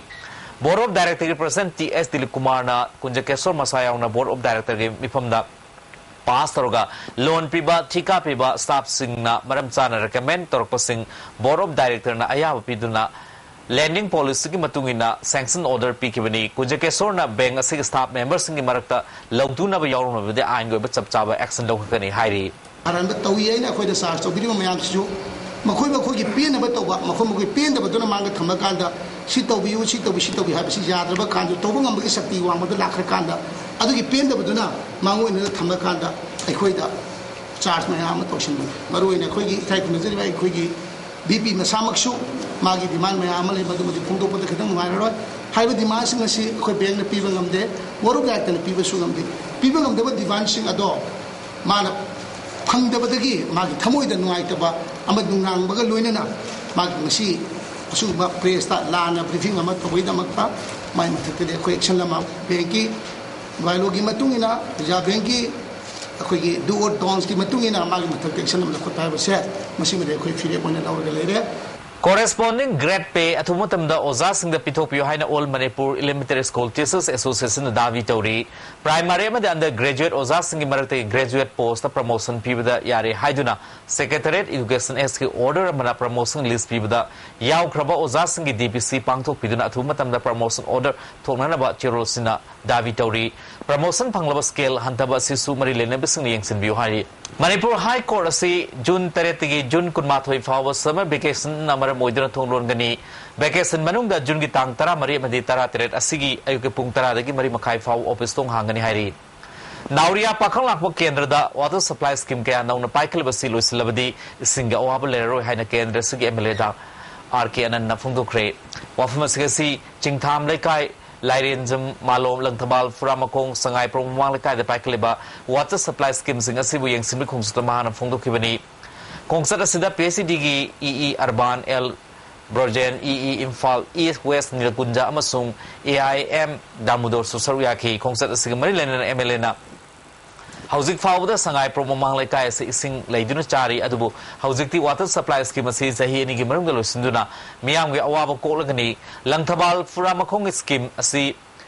ꯕꯣꯔꯗ ꯑꯣꯐ ꯗꯥꯏꯔꯦꯛꯇꯔꯒꯤ ꯄ꯭ꯔꯦꯁꯤꯗꯦꯟꯠ ꯇꯤ ꯑꯦꯁ ꯗꯤꯂꯤꯞ ꯀꯨꯃꯥꯔꯅ ꯀꯨꯟꯖꯀꯦꯁꯣꯔ ꯃꯁꯥ ꯌꯥꯎꯅ ꯕꯣꯔꯗ ꯑꯣꯐ ꯗꯥꯏꯔꯦꯛꯇꯔꯒꯤ ꯃꯤꯐꯝꯗ ꯄꯥꯁ ꯇꯧꯔꯒ ꯂꯣꯟ ꯄꯤꯕ, ꯊꯤꯀꯥ ꯄꯤꯕ ꯁ꯭ꯇꯥꯐꯁꯤꯡꯅ ꯃꯔꯝ ꯆꯥꯅ ꯔꯤꯀꯃꯦꯟ ꯇꯧꯔꯛꯄꯁꯤꯡ ꯕꯣꯔꯗ ꯑꯣꯐ ꯗꯥꯏꯔꯦꯛꯇꯔꯅ ꯑꯌꯥꯕ ꯄꯤꯗꯨꯅ ꯂꯦꯟꯗꯤꯡ ꯄꯣꯂꯤꯁꯤꯒꯤ ꯃꯇꯨꯡ ꯏꯟꯅ ꯁꯦꯡꯁꯟ ꯑꯣꯔꯗꯔ ꯄꯤꯈꯤꯕꯅꯤ꯫ ꯀꯨꯟꯖꯀꯦꯁꯣꯔꯅ ꯕꯦꯡꯛ ꯑꯁꯤꯒꯤ ꯁ꯭ꯇꯥꯐ ꯃꯦꯝꯕꯔꯁꯤꯡꯒꯤ ꯃꯔꯛꯇ ꯂꯧꯇꯨꯅꯕ ꯌꯥꯎꯔꯝꯂꯕꯗꯤ ꯑꯥꯏꯟꯒꯤ ꯑꯣꯏꯕ ꯆꯞ ꯆꯥꯕ ꯑꯦꯛꯁꯟ ꯂꯧꯈꯠꯀꯅꯤ ꯍꯥꯏꯔꯤ꯫ ꯑꯔꯥꯟꯕ ꯇꯧꯏ ꯍꯥꯏꯅ ꯑꯩꯈꯣꯏꯗ ꯆꯥꯔꯖ ꯇꯧꯕꯤꯔꯤꯕ ꯃꯌꯥꯝꯁꯤꯁꯨ ꯃꯈꯣꯏ ꯃꯈꯣꯏꯒꯤ ꯄꯦꯟꯅꯕ ꯇꯧꯕ, ꯃꯈꯣꯏ ꯃꯈꯣꯏ ꯄꯦꯟꯗꯕꯗꯨꯅ ꯃꯥꯡꯗ ꯊꯝꯃꯀꯥꯟꯗ ꯁꯤ ꯇꯧꯕꯤꯌꯨ, ꯁꯤ ꯇꯧꯕꯤ, ꯁꯤ ꯇꯧꯕꯤ ꯍꯥꯏꯕꯁꯤ ꯌꯥꯗ꯭ꯔꯕ ꯀꯥꯟꯗ, ꯇꯧꯕ ꯉꯝꯕꯒꯤ ꯁꯛꯇꯤ ꯋꯥꯡꯃꯗ ꯂꯥꯛꯈ꯭ꯔꯀꯥꯟꯗ ꯑꯗꯨꯒꯤ ꯄꯦꯟꯗꯕꯗꯨꯅ ꯃꯥꯡꯑꯣꯏꯅꯅ ꯊꯝꯃꯀꯥꯟꯗ ꯑꯩꯈꯣꯏꯗ ꯆꯥꯔꯖ ꯃꯌꯥꯝ ꯑꯃ ꯇꯧꯁꯤꯟꯕꯅꯤ꯫ ꯃꯔꯨꯑꯣꯏꯅ ꯑꯩꯈꯣꯏꯒꯤ ꯏꯀꯥꯏ ꯈꯨꯝꯅꯖꯔꯤꯕ ꯑꯩꯈꯣꯏꯒꯤ ꯚꯤ ꯄꯤ ꯃꯁꯥꯃꯛꯁꯨ ꯃꯥꯒꯤ ꯗꯤꯃꯥꯟ ꯃꯌꯥꯝ ꯑꯃ ꯂꯩ, ꯃꯗꯨꯃꯗꯤ ꯐꯣꯡꯗꯣꯛꯄꯗ ꯈꯤꯇꯪ ꯅꯨꯡꯉꯥꯏꯔꯔꯣꯏ꯫ ꯍꯥꯏꯔꯤꯕ ꯗꯤꯃꯥꯟꯁꯤꯡ ꯑꯁꯤ ꯑꯩꯈꯣꯏ ꯕꯦꯡꯛꯅ ꯄꯤꯕ ꯉꯝꯗꯦ, ꯕꯣꯔꯗ ꯑꯣꯐ ꯗꯥꯏꯔꯦꯛꯇꯔꯅ ꯄꯤꯕꯁꯨ ꯉꯝꯗꯦ꯫ ꯄꯤꯕ ꯉꯝꯗꯕ ꯗꯤꯃꯥꯟꯁꯤꯡ ꯑꯗꯣ ꯃꯥꯅ ꯐꯪꯗꯕꯗꯒꯤ ꯃꯥꯒꯤ ꯊꯃꯣꯏꯗ ꯅꯨꯡꯉꯥꯏꯇꯕ ꯑꯃ ꯅꯨꯡꯅꯥꯡꯕꯒ ꯂꯣꯏꯅꯅ ꯃꯥꯒꯤ ꯉꯁꯤ ꯑꯁꯤꯒꯨꯝꯕ ꯄ꯭ꯔꯦꯁꯇ ꯂꯥꯟꯅ ꯕ꯭ꯔꯤꯐꯤꯡ ꯑꯃ ꯇꯧꯕꯒꯤꯗꯃꯛꯇ ꯃꯥꯏ ꯃꯊꯛꯇꯗꯤ ꯑꯩꯈꯣꯏ ꯑꯦꯛꯁꯟ ꯑꯃ ꯕꯦꯡꯛꯀꯤ ꯕꯥꯏꯂꯣꯒꯤ ꯃꯇꯨꯡ ꯏꯟꯅ ꯔꯤꯖꯥꯔꯚ ꯕꯦꯡꯛꯀꯤ ꯑꯩꯈꯣꯏꯒꯤ do or don'tsꯀꯤ ꯃꯇꯨꯡ ꯏꯟꯅ ꯃꯥꯒꯤ ꯃꯊꯛꯇ action ꯑꯃ ꯂꯧꯈꯠꯄ ꯍꯥꯏꯕꯁꯦ ꯃꯁꯤꯃꯗꯤ ꯑꯩꯈꯣꯏ ꯐꯤꯔꯦꯞ ꯑꯣꯏꯅ ꯂꯧꯔꯒ ꯂꯩꯔꯦ꯫ Corresponding grade pay ꯑꯊꯨꯕ ꯃꯇꯝꯗ ꯑꯣꯖꯥꯁꯤꯡꯗ ꯄꯤꯊꯣꯛꯄꯤꯌꯨ ꯍꯥꯏꯅ All Manipur Elementary School Teachers Associationꯅ ꯗꯥꯕꯤ ꯇꯧꯔꯤ꯫ Primary ꯑꯃꯗꯤ under graduate ꯑꯣꯖꯥꯁꯤꯡꯒꯤ ꯃꯔꯛꯇꯒꯤ graduate postꯇ promotion ꯄꯤꯕꯗ ꯌꯥꯔꯦ ꯍꯥꯏꯗꯨꯅ Secretariat Education Sꯀꯤ order ꯑꯃꯅ promotion list ꯄꯤꯕꯗ ꯌꯥꯎꯈ꯭ꯔꯕ ꯑꯣꯖꯥꯁꯤꯡꯒꯤ DPC ꯄꯥꯡꯊꯣꯛꯄꯤꯗꯨꯅ ꯑꯊꯨꯕ ꯃꯇꯝꯗ promotion order ꯊꯣꯛꯅꯅꯕ ꯆꯦꯔꯣꯜꯁꯤꯡꯅ ꯗꯥꯕꯤ ꯇꯧꯔꯤ꯫ Promotion ꯐꯪꯂꯕ scale ꯍꯟꯊꯕ ꯑꯁꯤꯁꯨ ꯃꯔꯤ ꯂꯩꯅꯕꯁꯤꯡꯅ ꯌꯦꯡꯁꯤꯟꯕꯤꯌꯨ ꯍꯥꯏꯔꯤ꯫ ꯃꯅꯤꯄꯨꯔ High Court ꯑꯁꯤ June ꯇꯔꯦꯠꯇꯒꯤ June ꯀꯨꯟꯃꯥꯊꯣꯏ ꯐꯥꯎꯕ summer vacationꯅ ꯃꯔꯝ ꯑꯣꯏꯗꯨꯅ ꯊꯣꯡ ꯂꯣꯟꯒꯅꯤ꯫ Vacation ꯃꯅꯨꯡꯗ Juneꯒꯤ ꯇꯥꯡ ꯇꯔꯥꯃꯔꯤ ꯑꯃꯗꯤ ꯇꯔꯥꯇꯔꯦꯠ ꯑꯁꯤꯒꯤ ꯑꯌꯨꯛꯀꯤ ꯄꯨꯡ ꯇꯔꯥꯗꯒꯤ ꯃꯔꯤ ꯃꯈꯥꯏ ꯐꯥꯎꯕ office ꯊꯣꯡ ꯍꯥꯡꯒꯅꯤ ꯍꯥꯏꯔꯤ꯫ ꯅꯥꯎꯔꯤꯌꯥ ꯄꯥꯈꯪ ꯂꯥꯛꯄ ꯀꯦꯟꯗ꯭ꯔꯗ water supply scheme ꯀꯌꯥ ꯅꯧꯅ ꯄꯥꯏꯈꯠꯂꯕꯁꯤ ꯂꯣꯏꯁꯤꯜꯂꯕꯗꯤ ꯏꯁꯤꯡꯒꯤ ꯑꯋꯥꯕ ꯂꯩꯔꯔꯣꯏ ꯍꯥꯏꯅ ꯀꯦꯟꯗ꯭ꯔ ꯑꯁꯤꯒꯤ MLA ꯗꯥ ꯑꯥꯔ ꯀꯦ ꯑꯅꯟꯅ ꯐꯣꯡꯗꯣꯛꯈ꯭ꯔꯦ꯫ ꯋꯥꯐꯝ ꯑꯁꯤ ꯉꯁꯤ ꯆꯤꯡꯊꯥꯝ ꯂꯩꯀꯥꯏ, ꯂꯥꯏꯔꯦꯟꯖꯝ, ꯃꯥꯂꯣꯝ, ꯂꯪꯊꯕꯥꯜ, ꯐꯨꯔꯥꯃꯈꯣꯡ, ꯁꯉꯥꯏꯄ꯭ꯔꯧ ꯃꯃꯥꯡ ꯂꯩꯀꯥꯏꯗ ꯄꯥꯏꯈꯠꯂꯤꯕ water supply schemeꯁꯤꯡ ꯑꯁꯤꯕꯨ ꯌꯦꯡꯁꯤꯟꯕꯒꯤ ꯈꯣꯡꯆꯠꯇ ꯃꯍꯥꯛꯅ ꯐꯣꯡꯗꯣꯛꯈꯤꯕꯅꯤ꯫ ꯈꯣꯡꯆꯠ ꯑꯁꯤꯗ PHEDꯒꯤ EE Urban, L Brojen, EE Imphal East West ꯅꯤꯂꯀꯨꯟꯖ ꯑꯃꯁꯨꯡ AIM ꯗꯥꯃꯨꯗꯣꯔꯁꯨ ꯁꯔꯨꯛ ꯌꯥꯈꯤ꯫ ꯈꯣꯡꯆꯠ ꯑꯁꯤꯒ ꯃꯔꯤ ꯂꯩꯅꯅ MLAꯅ ꯍꯧꯖꯤꯛ ꯐꯥꯎꯕꯗ ꯁꯉꯥꯏꯄ꯭ꯔꯧ ꯃꯃꯥꯡ ꯂꯩꯀꯥꯏ ꯑꯁꯤ ꯏꯁꯤꯡ ꯂꯩꯗꯨꯅ ꯆꯥꯔꯤ, ꯑꯗꯨꯕꯨ ꯍꯧꯖꯤꯛꯇꯤ water supply scheme ꯑꯁꯤ ꯆꯍꯤ ꯑꯅꯤꯒꯤ ꯃꯅꯨꯡꯗ ꯂꯣꯏꯁꯤꯟꯗꯨꯅ ꯃꯤꯌꯥꯝꯒꯤ ꯑꯋꯥꯕ ꯀꯣꯛꯂꯒꯅꯤ꯫ ꯂꯪꯊꯕꯥꯜ ꯐꯨꯔꯥꯃꯈꯣꯡꯒꯤ scheme ꯑꯁꯤ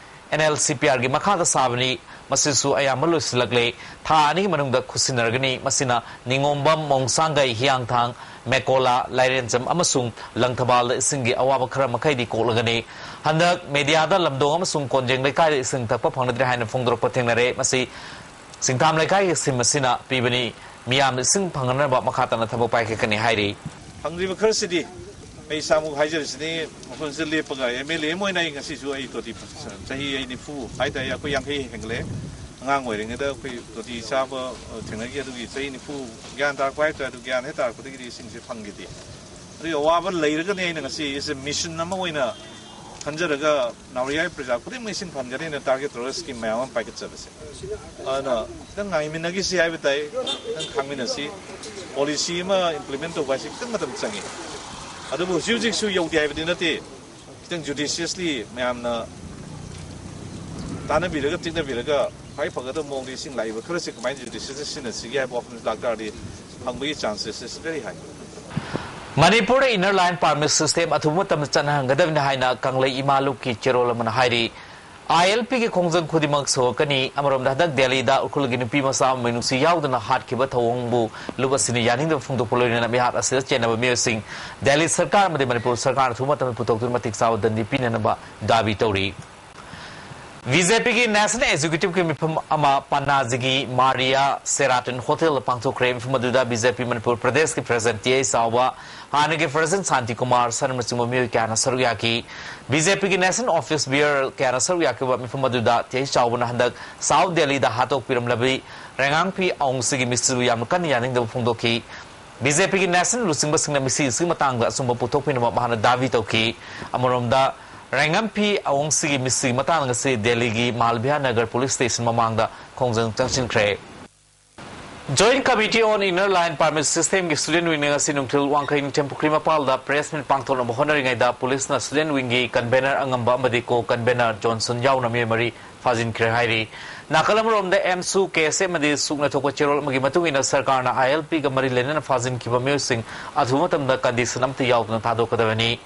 NLCPRꯒꯤ ꯃꯈꯥꯗ ꯁꯥꯕꯅꯤ꯫ ꯃꯁꯤꯁꯨ ꯑꯌꯥꯝꯕ ꯂꯣꯏꯁꯤꯜꯂꯛꯂꯦ꯫ ꯊꯥ ꯑꯅꯤꯒꯤ ꯃꯅꯨꯡꯗ ꯈꯨꯠꯁꯤꯟꯅꯔꯒꯅꯤ꯫ ꯃꯁꯤꯅ ꯅꯤꯉꯣꯝꯕꯝ, ꯃꯣꯡꯁꯥꯡꯒꯩ, ꯍꯤꯌꯥꯡꯊꯥꯡ, ꯃꯦꯀꯣꯂꯥ, ꯂꯥꯏꯔꯦꯟꯖꯝ ꯑꯃꯁꯨꯡ ꯂꯪꯊꯕꯥꯜꯗ ꯏꯁꯤꯡꯒꯤ ꯑꯋꯥꯕ ꯈꯔ ꯃꯈꯩꯗꯤ ꯀꯣꯛꯂꯒꯅꯤ꯫ ꯍꯟꯗꯛ ꯃꯦꯗꯤꯌꯥꯗ ꯂꯝꯗꯣꯡ ꯑꯃꯁꯨꯡ ꯀꯣꯟꯖꯦꯡ ꯂꯩꯀꯥꯏꯗ ꯏꯁꯤꯡ ꯊꯛꯄ ꯐꯪꯅꯗ꯭ꯔꯦ ꯍꯥꯏꯅ ꯐꯣꯡꯗꯣꯔꯛꯄ ꯊꯦꯡꯅꯔꯦ꯫ ꯃꯁꯤ ꯆꯤꯡꯊꯥꯝ ꯂꯩꯀꯥꯏꯒꯤ scheme ꯑꯁꯤꯅ ꯄꯤꯕꯅꯤ꯫ ꯃꯤꯌꯥꯝꯅ ꯏꯁꯤꯡ ꯐꯪꯍꯟꯅꯕ ꯃꯈꯥ ꯇꯥꯅ ꯊꯕꯛ ꯄꯥꯏꯈꯠꯀꯅꯤ ꯍꯥꯏꯔꯤ꯫ ꯐꯪꯗ꯭ꯔꯤꯕ ꯈꯔꯁꯤꯗꯤ ꯑꯩ ꯏꯁꯥꯃꯛ ꯍꯥꯏꯖꯔꯤꯁꯤꯅꯤ, ꯃꯐꯝꯁꯤꯗ ꯂꯦꯞꯄꯒ MLA ꯑꯃ ꯑꯣꯏꯅ ꯑꯩ ꯉꯁꯤꯁꯨ ꯑꯩ ꯇꯣꯇꯤ ꯆꯍꯤ ꯑꯩ ꯅꯤꯐꯨ ꯍꯥꯏꯇꯥꯔꯦ, ꯑꯩꯈꯣꯏ ꯌꯥꯡꯈꯩ ꯍꯦꯟꯒꯠꯂꯦ꯫ ꯑꯉꯥꯡ ꯑꯣꯏꯔꯤꯉꯩꯗ ꯑꯩꯈꯣꯏ ꯇꯣꯇꯤ ꯆꯥꯕ ꯊꯦꯡꯅꯈꯤ꯫ ꯑꯗꯨꯒꯤ ꯆꯍꯤ ꯅꯤꯐꯨ ꯒ꯭ꯌꯥꯟ ꯇꯥꯔꯛꯄ ꯍꯥꯏꯇꯥꯔꯦ, ꯑꯗꯨ ꯒ꯭ꯌꯥꯟ ꯍꯦꯛ ꯇꯥꯔꯛꯄꯗꯒꯤꯗꯤ ꯏꯁꯤꯡꯁꯦ ꯐꯪꯈꯤꯗꯦ꯫ ꯑꯗꯨꯒꯤ ꯑꯋꯥꯕ ꯂꯩꯔꯒꯅꯤ ꯑꯩꯅ ꯉꯁꯤ ꯏꯁꯦ mission ꯑꯃ ꯑꯣꯏꯅ ꯈꯟꯖꯔꯒ ꯅꯥꯎꯔꯤꯌꯥꯒꯤ ꯄ꯭ꯔꯖꯥ ꯈꯨꯗꯤꯡꯃꯛ ꯏꯁꯤꯡ ꯐꯪꯒꯅꯤꯅ target ꯇꯧꯔꯒ scheme ꯃꯌꯥꯝ ꯑꯃ ꯄꯥꯏꯈꯠꯆꯕꯁꯦ꯫ ꯑꯗꯨꯅ ꯈꯤꯇꯪ ꯉꯥꯏꯃꯤꯟꯅꯈꯤꯁꯤ ꯍꯥꯏꯕ ꯇꯥꯏ, ꯈꯤꯇꯪ ꯈꯥꯡꯃꯤꯟꯅꯁꯤ꯫ Policy ꯑꯃ implement ꯇꯧꯕ ꯍꯥꯏꯁꯤ ꯈꯤꯇꯪ ꯃꯇꯝ ꯆꯪꯉꯤ꯫ ꯑꯗꯨꯕꯨ ꯍꯧꯖꯤꯛ ꯍꯧꯖꯤꯛꯁꯨ ꯌꯧꯗꯦ ꯍꯥꯏꯕꯗꯤ ꯅꯠꯇꯦ꯫ ꯈꯤꯇꯪ judiciously ꯃꯌꯥꯝꯅ ꯇꯥꯟꯅꯕꯤꯔꯒ ꯇꯤꯛꯅꯕꯤꯔꯒ ꯈ꯭ꯋꯥꯏ ꯐꯒꯗꯕ ꯃꯑꯣꯡꯗ ꯏꯁꯤꯡ ꯂꯥꯛꯏꯕ ꯈꯔꯁꯤ ꯀꯃꯥꯏꯅ ꯖꯨꯗꯤꯁꯤꯌꯁꯇ ꯁꯤꯖꯤꯟꯅꯁꯤꯒꯦ ꯍꯥꯏꯕ ꯋꯥꯐꯝꯁꯤ ꯂꯥꯛꯇꯥꯔꯗꯤ ꯐꯪꯕꯒꯤ ꯆꯥꯟꯁꯦꯁ ꯏꯁ ꯚꯦꯔꯤ ꯍꯥꯏ꯫ ꯃꯅꯤꯄꯨꯔꯗ ꯏꯟꯅꯔ ꯂꯥꯏꯟ ꯄꯥꯔꯃꯤꯠ ꯁꯤꯁꯇꯦꯝ ꯑꯊꯨꯕ ꯃꯇꯝꯗ ꯆꯠꯅꯍꯟꯒꯗꯕꯅꯤ ꯍꯥꯏꯅ ꯀꯪꯂꯩ ꯏꯃꯥ ꯂꯨꯞꯀꯤ ꯆꯦꯔꯣꯜ ꯑꯃꯅ ꯍꯥꯏꯔꯤ꯫ ꯑꯥꯏ ꯑꯦꯜ ꯄꯤꯒꯤ ꯈꯣꯡꯖꯪ ꯈꯨꯗꯤꯡꯃꯛ ꯁꯧꯒꯠꯀꯅꯤ꯫ ꯑꯃꯔꯣꯝꯗ ꯍꯟꯗꯛ ꯗꯦꯜꯂꯤꯗ ꯎꯈ꯭ꯔꯨꯜꯒꯤ ꯅꯨꯄꯤ ꯃꯆꯥ ꯑꯃ ꯃꯤꯅꯨꯡꯁꯤ ꯌꯥꯎꯗꯅ ꯍꯥꯠꯈꯤꯕ ꯊꯧꯑꯣꯡꯕꯨ ꯂꯨꯞ ꯑꯁꯤꯅ ꯌꯥꯅꯤꯡꯗꯕ ꯐꯣꯡꯗꯣꯛꯄ ꯂꯣꯏꯅꯅ ꯃꯤꯍꯥꯠ ꯑꯁꯤꯗ ꯆꯦꯟꯅꯕ ꯃꯤꯑꯣꯏꯁꯤꯡ ꯗꯦꯜꯂꯤ ꯁꯔꯀꯥꯔ ꯑꯃꯗꯤ ꯃꯅꯤꯄꯨꯔ ꯁꯔꯀꯥꯔꯅ ꯑꯊꯨꯕ ꯃꯇꯝꯗ ꯄꯨꯊꯣꯛꯇꯨꯅ ꯃꯇꯤꯛ ꯆꯥꯕ ꯗꯟꯗꯤ ꯄꯤꯅꯅꯕ ꯗꯥꯕꯤ ꯇꯧꯔꯤ꯫ ꯕꯤ ꯖꯦ ꯄꯤꯒꯤ ꯅꯦꯁꯅꯦꯜ ꯑꯦꯛꯖꯤꯀ꯭ꯌꯨꯇꯤꯚꯀꯤ ꯃꯤꯐꯝ ꯑꯃ ꯄꯅꯥꯖꯤꯒꯤ ꯃꯥꯔꯤꯌꯥ ꯁꯦꯔꯥꯇꯟ ꯍꯣꯇꯦꯜꯗ ꯄꯥꯡꯊꯣꯛꯈ꯭ꯔꯦ꯫ ꯃꯤꯐꯝ ꯑꯗꯨꯗ ꯕꯤ ꯖꯦ ꯄꯤ ꯃꯅꯤꯄꯨꯔ ꯄ꯭ꯔꯗꯦꯁꯀꯤ ꯄ꯭ꯔꯁꯤꯗꯦꯟꯠ ꯇꯤ ꯑꯩꯆ ꯆꯥꯎꯕ, ꯍꯥꯟꯅꯒꯤ ꯄ꯭ꯔꯁꯤꯗꯦꯟꯠ ꯁꯥꯟꯇꯤ ꯀꯨꯃꯥꯔ ꯁꯅꯥꯅꯆꯤꯡꯕ ꯃꯤꯑꯣꯏ ꯀꯌꯥꯅ ꯁꯔꯨꯛ ꯌꯥꯈꯤ꯫ ꯕꯤ ꯖꯦ ꯄꯤꯒꯤ ꯅꯦꯁꯅꯦꯜ ꯑꯣꯐꯤꯁ ꯕꯤꯌꯔ ꯀꯌꯥꯅ ꯁꯔꯨꯛ ꯌꯥꯈꯤꯕ ꯃꯤꯐꯝ ꯑꯗꯨꯗ ꯇꯤ ꯑꯩꯆ ꯆꯥꯎꯕꯅ ꯍꯟꯗꯛ ꯁꯥꯎꯠ ꯗꯦꯜꯂꯤꯗ ꯍꯥꯠꯇꯣꯛꯄꯤꯔꯝꯂꯕꯤ ꯔꯦꯉꯥꯡꯐꯤ ꯑꯋꯨꯡꯁꯤꯒꯤ ꯃꯤꯁꯤꯕꯨ ꯌꯥꯝꯅ ꯀꯟꯅ ꯌꯥꯅꯤꯡꯗꯕ ꯐꯣꯡꯗꯣꯛꯈꯤ꯫ ꯕꯤ ꯖꯦ ꯄꯤꯒꯤ ꯅꯦꯁꯅꯦꯜ ꯂꯨꯆꯤꯡꯕꯁꯤꯡꯅ ꯃꯤꯁꯤ ꯑꯁꯤꯒꯤ ꯃꯇꯥꯡꯗ ꯑꯆꯨꯝꯕ ꯄꯨꯊꯣꯛꯄꯤꯅꯕ ꯃꯍꯥꯛꯅ ꯗꯥꯕꯤ ꯇꯧꯈꯤ꯫ ꯑꯃꯔꯣꯝꯗ, ꯔꯦꯉꯥꯝꯐꯤ ꯑꯋꯨꯡꯁꯤꯒꯤ ꯃꯤꯁꯤꯒꯤ ꯃꯇꯥꯡ ꯑꯁꯤ ꯗꯦꯜꯂꯤꯒꯤ ꯃꯥꯜꯚꯤꯌꯥ ꯅꯒꯔ ꯄꯨꯂꯤꯁ ꯁ꯭ꯇꯦꯁꯟ ꯃꯃꯥꯡꯗ ꯈꯣꯡꯖꯪ ꯆꯪꯁꯤꯟꯈ꯭ꯔꯦ꯫ Joint Committee on Inner Line Permit System ꯒꯤ ꯁ꯭ꯇꯨꯗꯦꯟꯠ ꯋꯤꯡꯅ ꯉꯁꯤ ꯅꯨꯡꯊꯤꯜ ꯋꯥꯡꯈꯩ ꯅꯤꯡꯊꯦꯝ ꯄꯨꯈ꯭ꯔꯤ ꯃꯄꯥꯜꯗ ꯄ꯭ꯔꯦꯁ ꯃꯤꯠ ꯄꯥꯡꯊꯣꯛꯅꯕ ꯍꯣꯠꯅꯔꯤꯉꯩꯗ ꯄꯨꯂꯤꯁꯅ ꯁ꯭ꯇꯨꯗꯦꯟꯠ ꯋꯤꯡꯒꯤ ꯀꯟꯚꯦꯅꯔ ꯑꯉꯝꯕ ꯑꯃꯗꯤ ꯀꯣ ꯀꯟꯚꯦꯅꯔ ꯖꯣꯟꯁꯟ ꯌꯥꯎꯅ ꯃꯤꯑꯣꯏ ꯃꯔꯤ ꯐꯥꯖꯤꯟꯈ꯭ꯔꯦ ꯍꯥꯏꯔꯤ꯫ ꯅꯥꯀꯜ ꯑꯃꯔꯣꯝꯗ ꯑꯦꯝꯁꯨ ꯀꯦ ꯑꯦꯁ ꯑꯦꯐ ꯑꯃꯗꯤ ꯁꯨꯛꯅ ꯊꯣꯛꯄ ꯆꯦꯔꯣꯜ ꯑꯃꯒꯤ ꯃꯇꯨꯡ ꯏꯟꯅ ꯁꯔꯀꯥꯔꯅ ꯑꯥꯏ ꯑꯦꯜ ꯄꯤꯒ ꯃꯔꯤ ꯂꯩꯅꯅ ꯐꯥꯖꯤꯟꯈꯤꯕ ꯃꯤꯑꯣꯏꯁꯤꯡ ꯑꯊꯨꯕ ꯃꯇꯝꯗ ꯀꯟꯗꯤꯁꯟ ꯑꯃꯠꯇ ꯌꯥꯎꯗꯅ ꯊꯥꯗꯣꯛꯀꯗꯕꯅꯤ꯫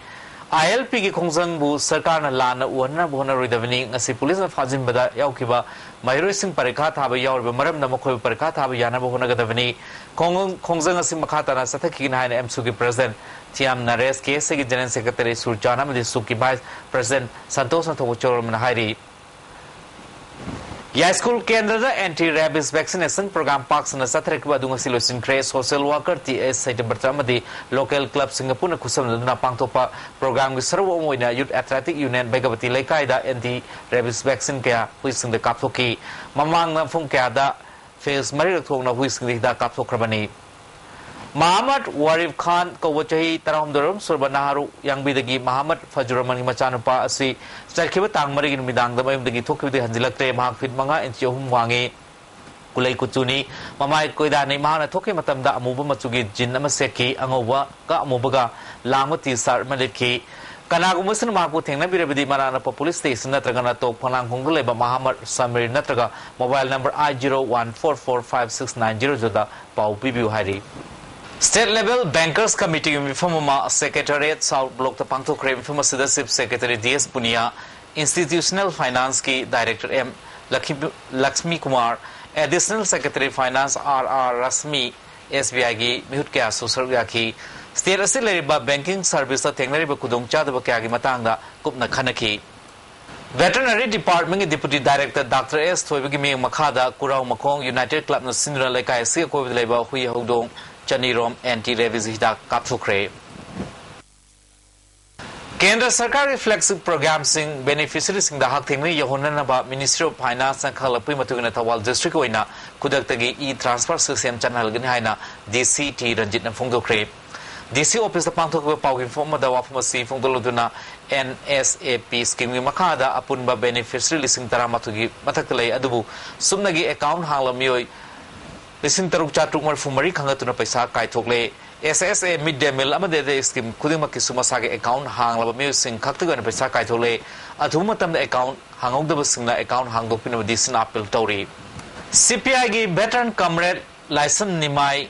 ꯑꯥꯏ ꯑꯦꯜ ꯄꯤꯒꯤ ꯈꯣꯡꯖꯪꯕꯨ ꯁꯔꯀꯥꯔꯅ ꯂꯥꯟꯅ ꯎꯍꯟꯅꯕ ꯍꯣꯠꯅꯔꯣꯏꯗꯕꯅꯤ꯫ ꯉꯁꯤ ꯄꯨꯂꯤꯁꯅ ꯐꯥꯖꯤꯟꯕꯗ ꯌꯥꯎꯈꯤꯕ ꯃꯍꯩꯔꯣꯏꯁꯤꯡ ꯄꯔꯤꯈꯥ ꯊꯥꯕ ꯌꯥꯎꯔꯤꯕ ꯃꯔꯝꯅ ꯃꯈꯣꯏꯕꯨ ꯄꯔꯤꯈꯥ ꯊꯥꯕ ꯌꯥꯅꯕ ꯍꯣꯠꯅꯒꯗꯕꯅꯤ꯫ ꯈꯣꯡ-, ꯈꯣꯡꯖꯪ ꯑꯁꯤ ꯃꯈꯥ ꯇꯥꯅ ꯆꯠꯊꯈꯤꯒꯅꯤ ꯍꯥꯏꯅ ꯑꯦꯝꯁꯨꯒꯤ ꯄ꯭ꯔꯁꯤꯗꯦꯟꯠ ꯊꯤꯌꯥꯝ ꯅꯔꯦꯁ, ꯀꯦ ꯑꯦꯁ ꯑꯦꯒꯤ ꯖꯦꯅꯔꯦꯜ ꯁꯦꯀ꯭ꯔꯦꯇꯔꯤ ꯁꯨꯔꯖꯥꯟ ꯑꯃꯗꯤ ꯁꯨꯛꯀꯤ ꯚꯥꯏꯁ ꯄ꯭ꯔꯁꯤꯗꯦꯟꯠ ꯁꯟꯇꯣꯁ ꯅꯊꯣꯛꯄ ꯆꯦꯔꯣꯜ ꯑꯃꯅ ꯍꯥꯏꯔꯤ꯫ ꯌꯥꯏꯁ꯭ꯀꯨꯜ ꯀꯦꯟꯗ꯭ꯔꯗ ꯑꯦꯟꯇꯤ ꯔꯦꯕꯤꯁ ꯚꯦꯛꯁꯤꯅꯦꯁꯟ ꯄ꯭ꯔꯣꯒ꯭ꯔꯥꯝ ꯄꯥꯛ ꯁꯟꯅ ꯆꯠꯊꯔꯛꯈꯤꯕ ꯑꯗꯨ ꯉꯁꯤ ꯂꯣꯏꯁꯤꯟꯈ꯭ꯔꯦ꯫ ꯁꯣꯁꯤꯌꯦꯜ ꯋꯥꯔꯀꯔ ꯇꯤ ꯑꯦꯁ ꯁꯩꯇꯕ꯭ꯔꯇ ꯑꯃꯗꯤ ꯂꯣꯀꯦꯜ ꯀ꯭ꯂꯕꯁꯤꯡꯒ ꯄꯨꯟꯅ ꯈꯨꯠꯁꯝꯅꯗꯨꯅ ꯄꯥꯡꯊꯣꯛꯄ ꯄ꯭ꯔꯣꯒ꯭ꯔꯥꯝꯒꯤ ꯁꯔꯨꯛ ꯑꯃ ꯑꯣꯏꯅ ꯌꯨꯠ ꯑꯦꯊꯂꯦꯇꯤꯛ ꯌꯨꯅꯤꯌꯟ ꯕꯩꯒꯕꯇꯤ ꯂꯩꯀꯥꯏꯗ ꯑꯦꯟꯇꯤ ꯔꯦꯕꯤꯁ ꯚꯦꯛꯁꯤꯟ ꯀꯌꯥ ꯍꯨꯏꯁꯤꯡꯗ ꯀꯥꯞꯊꯣꯛꯈꯤ꯫ ꯃꯃꯥꯡꯗ ꯃꯐꯝ ꯀꯌꯥꯗ ꯐꯦꯖ ꯃꯔꯤꯔꯛ ꯊꯣꯛꯅ ꯍꯨꯏꯁꯤꯡꯗ ꯍꯤꯗꯥꯛ ꯀꯥꯞꯊꯣꯛꯈ꯭ꯔꯕꯅꯤ꯫ ꯃꯍꯥꯃꯠ ꯋꯥꯔꯤꯐ ꯈꯥꯟ ꯀꯧꯕ ꯆꯍꯤ ꯇꯔꯥꯍꯨꯝꯗꯣꯏꯔꯣꯝ ꯁꯨꯔꯕ ꯅꯍꯥꯔꯨ ꯌꯥꯡꯕꯤꯗꯒꯤ ꯃꯍꯥꯃꯠ ꯐꯖꯨꯔꯃꯟꯒꯤ ꯃꯆꯥꯅꯨꯄꯥ ꯑꯁꯤ ꯆꯠꯈꯤꯕ ꯇꯥꯡ ꯃꯔꯤꯒꯤ ꯅꯨꯃꯤꯗꯥꯡꯗ ꯃꯌꯨꯝꯗꯒꯤ ꯊꯣꯛꯈꯤꯕꯗꯒꯤ ꯍꯟꯖꯤꯜꯂꯛꯇ꯭ꯔꯦ꯫ ꯃꯍꯥꯛ ꯐꯤꯠ ꯃꯉꯥ ꯏꯟꯆꯤ ꯑꯍꯨꯝ ꯋꯥꯡꯉꯤ꯫ ꯀꯨꯂꯩ ꯀꯨꯆꯨꯅꯤ꯫ ꯃꯃꯥꯏ ꯀꯣꯏꯗꯥꯅꯤ꯫ ꯃꯍꯥꯛꯅ ꯊꯣꯛꯈꯤꯕ ꯃꯇꯝꯗ ꯑꯃꯨꯕ ꯃꯆꯨꯒꯤ ꯖꯤꯟ ꯑꯃ ꯁꯦꯠꯈꯤ꯫ ꯑꯉꯧꯕꯒ ꯑꯃꯨꯕꯒ ꯂꯥꯡꯕ ꯇꯤ ꯁꯥꯔꯠ ꯑꯃ ꯂꯤꯠꯈꯤ꯫ ꯀꯅꯥꯒꯨꯝꯕꯁꯤꯅ ꯃꯍꯥꯛꯄꯨ ꯊꯦꯡꯅꯕꯤꯔꯕꯗꯤ ꯃꯅꯥꯛ ꯅꯛꯄ ꯄꯨꯂꯤꯁ ꯁ꯭ꯇꯦꯁꯟ ꯅꯠꯇ꯭ꯔꯒꯅ ꯇꯣꯞ ꯈꯣꯡꯅꯥꯡꯈꯣꯡꯗ ꯂꯩꯕ ꯃꯍꯥꯃꯠ ꯁꯃꯤꯔ ꯅꯠꯇ꯭ꯔꯒ mobile number eight zero one four four five six nine zero ꯗ ꯄꯥꯎ ꯄꯤꯕꯤꯌꯨ ꯍꯥꯏꯔꯤ꯫ State Level Bankers Committee ꯒꯤ ꯃꯤꯐꯝ ꯑꯃ Secretariat South Block ꯇ ꯄꯥꯡꯊꯣꯛꯈ꯭ꯔꯦ꯫ ꯃꯤꯐꯝ ꯑꯁꯤꯗ Chief Secretary D S Puniya, Institutional Finance ꯀꯤ Director ꯑꯦꯝ ꯂꯛꯈꯤ-, Lakshmi Kumar, Additional Secretary Finance R R Rashmi, S B I ꯒꯤ ꯃꯤꯍꯨꯠ ꯀꯌꯥꯁꯨ ꯁꯔꯨꯛ ꯌꯥꯈꯤ꯫ State ꯑꯁꯤ ꯂꯩꯔꯤꯕ banking service ꯇ ꯊꯦꯡꯅꯔꯤꯕ ꯈꯨꯗꯣꯡꯆꯥꯗꯕ ꯀꯌꯥꯒꯤ ꯃꯇꯥꯡꯗ ꯀꯨꯞꯅ ꯈꯟꯅꯈꯤ꯫ Veterinary Department ꯀꯤ Deputy Director ꯗꯥꯛꯇꯔ ꯑꯦꯁ ꯊꯣꯏꯕꯒꯤ ꯃꯤꯠꯌꯦꯡ ꯃꯈꯥꯗ ꯀꯨꯔꯥꯎ ꯃꯈꯣꯡ United Club ꯅ ꯁꯤꯟꯗꯨꯅ ꯂꯩꯀꯥꯏ ꯑꯁꯤꯒꯤ ꯑꯀꯣꯏꯕꯗ ꯂꯩꯕ ꯍꯨꯏ ꯍꯧꯗꯣꯡ ꯆꯅꯤ ꯔꯣꯝ anti rabies ꯍꯤꯗꯥꯛ ꯀꯥꯞꯊꯣꯛꯈ꯭ꯔꯦ꯫ ꯀꯦꯟꯗ꯭ꯔ ꯁꯔꯀꯥꯔꯒꯤ flagship program ꯁꯤꯡ beneficiary ꯁꯤꯡꯗ ꯍꯛꯊꯦꯡꯅꯅ ꯌꯧꯍꯟꯅꯅꯕ Ministry of Finance ꯅ ꯈꯪꯍꯜꯂꯛꯄꯒꯤ ꯃꯇꯨꯡ ꯏꯟꯅ ꯊꯧꯕꯥꯜ district ꯀꯤ ꯑꯣꯏꯅ ꯈꯨꯗꯛꯇꯒꯤ e-transfer system ꯆꯠꯅꯍꯜꯒꯅꯤ ꯍꯥꯏꯅ ꯗꯤ ꯁꯤ ꯇꯤ ꯔꯟꯖꯤꯠꯅ ꯐꯣꯡꯗꯣꯛꯈ꯭ꯔꯦ꯫ ꯗꯤ ꯁꯤ office ꯇ ꯄꯥꯡꯊꯣꯛꯈꯤꯕ ꯄꯥꯎꯒꯤ ꯃꯤꯐꯝ ꯑꯃꯗ ꯋꯥꯐꯝ ꯑꯁꯤ ꯐꯣꯡꯗꯣꯛꯂꯗꯨꯅ, and S A P scheme ꯒꯤ ꯃꯈꯥꯗ ꯑꯄꯨꯟꯕ beneficiary ꯂꯤꯁꯤꯡ ꯇꯔꯥꯃꯥꯊꯣꯏꯒꯤ ꯃꯊꯛꯇ ꯂꯩ, ꯑꯗꯨꯕꯨ ꯁꯨꯞꯅꯒꯤ account ꯍꯥꯡꯂꯕ ꯃꯤꯑꯣꯏ ꯂꯤꯁꯤꯡ ꯇꯔꯨꯛ ꯆꯥꯇ꯭ꯔꯨꯛ ꯃꯔꯤꯐꯨ ꯃꯔꯤ ꯈꯪꯒꯠꯇꯨꯅ ꯄꯩꯁꯥ ꯀꯥꯏꯊꯣꯛꯂꯦ꯫ ꯑꯦꯁ ꯑꯦꯁ ꯑꯦ, mid day meal ꯑꯃꯗꯤ ꯑꯇꯩ scheme ꯈꯨꯗꯤꯡꯃꯛꯀꯤꯁꯨ ꯃꯁꯥꯒꯤ account ꯍꯥꯡꯂꯕ ꯃꯤꯑꯣꯏꯁꯤꯡ ꯈꯛꯇꯒꯤ ꯑꯣꯏꯅ ꯄꯩꯁꯥ ꯀꯥꯏꯊꯣꯛꯂꯦ꯫ ꯑꯊꯨꯕ ꯃꯇꯝꯗ account ꯍꯥꯡꯍꯧꯗꯕꯁꯤꯡꯅ account ꯍꯥꯡꯗꯣꯛꯄꯤꯅꯕ ꯗꯤ ꯁꯤꯅ appeal ꯇꯧꯔꯤ꯫ ꯁꯤ ꯄꯤ ꯑꯥꯏ ꯒꯤ veteran comrade ꯂꯥꯏꯁ꯭ꯔꯝ ꯅꯤꯃꯥꯏ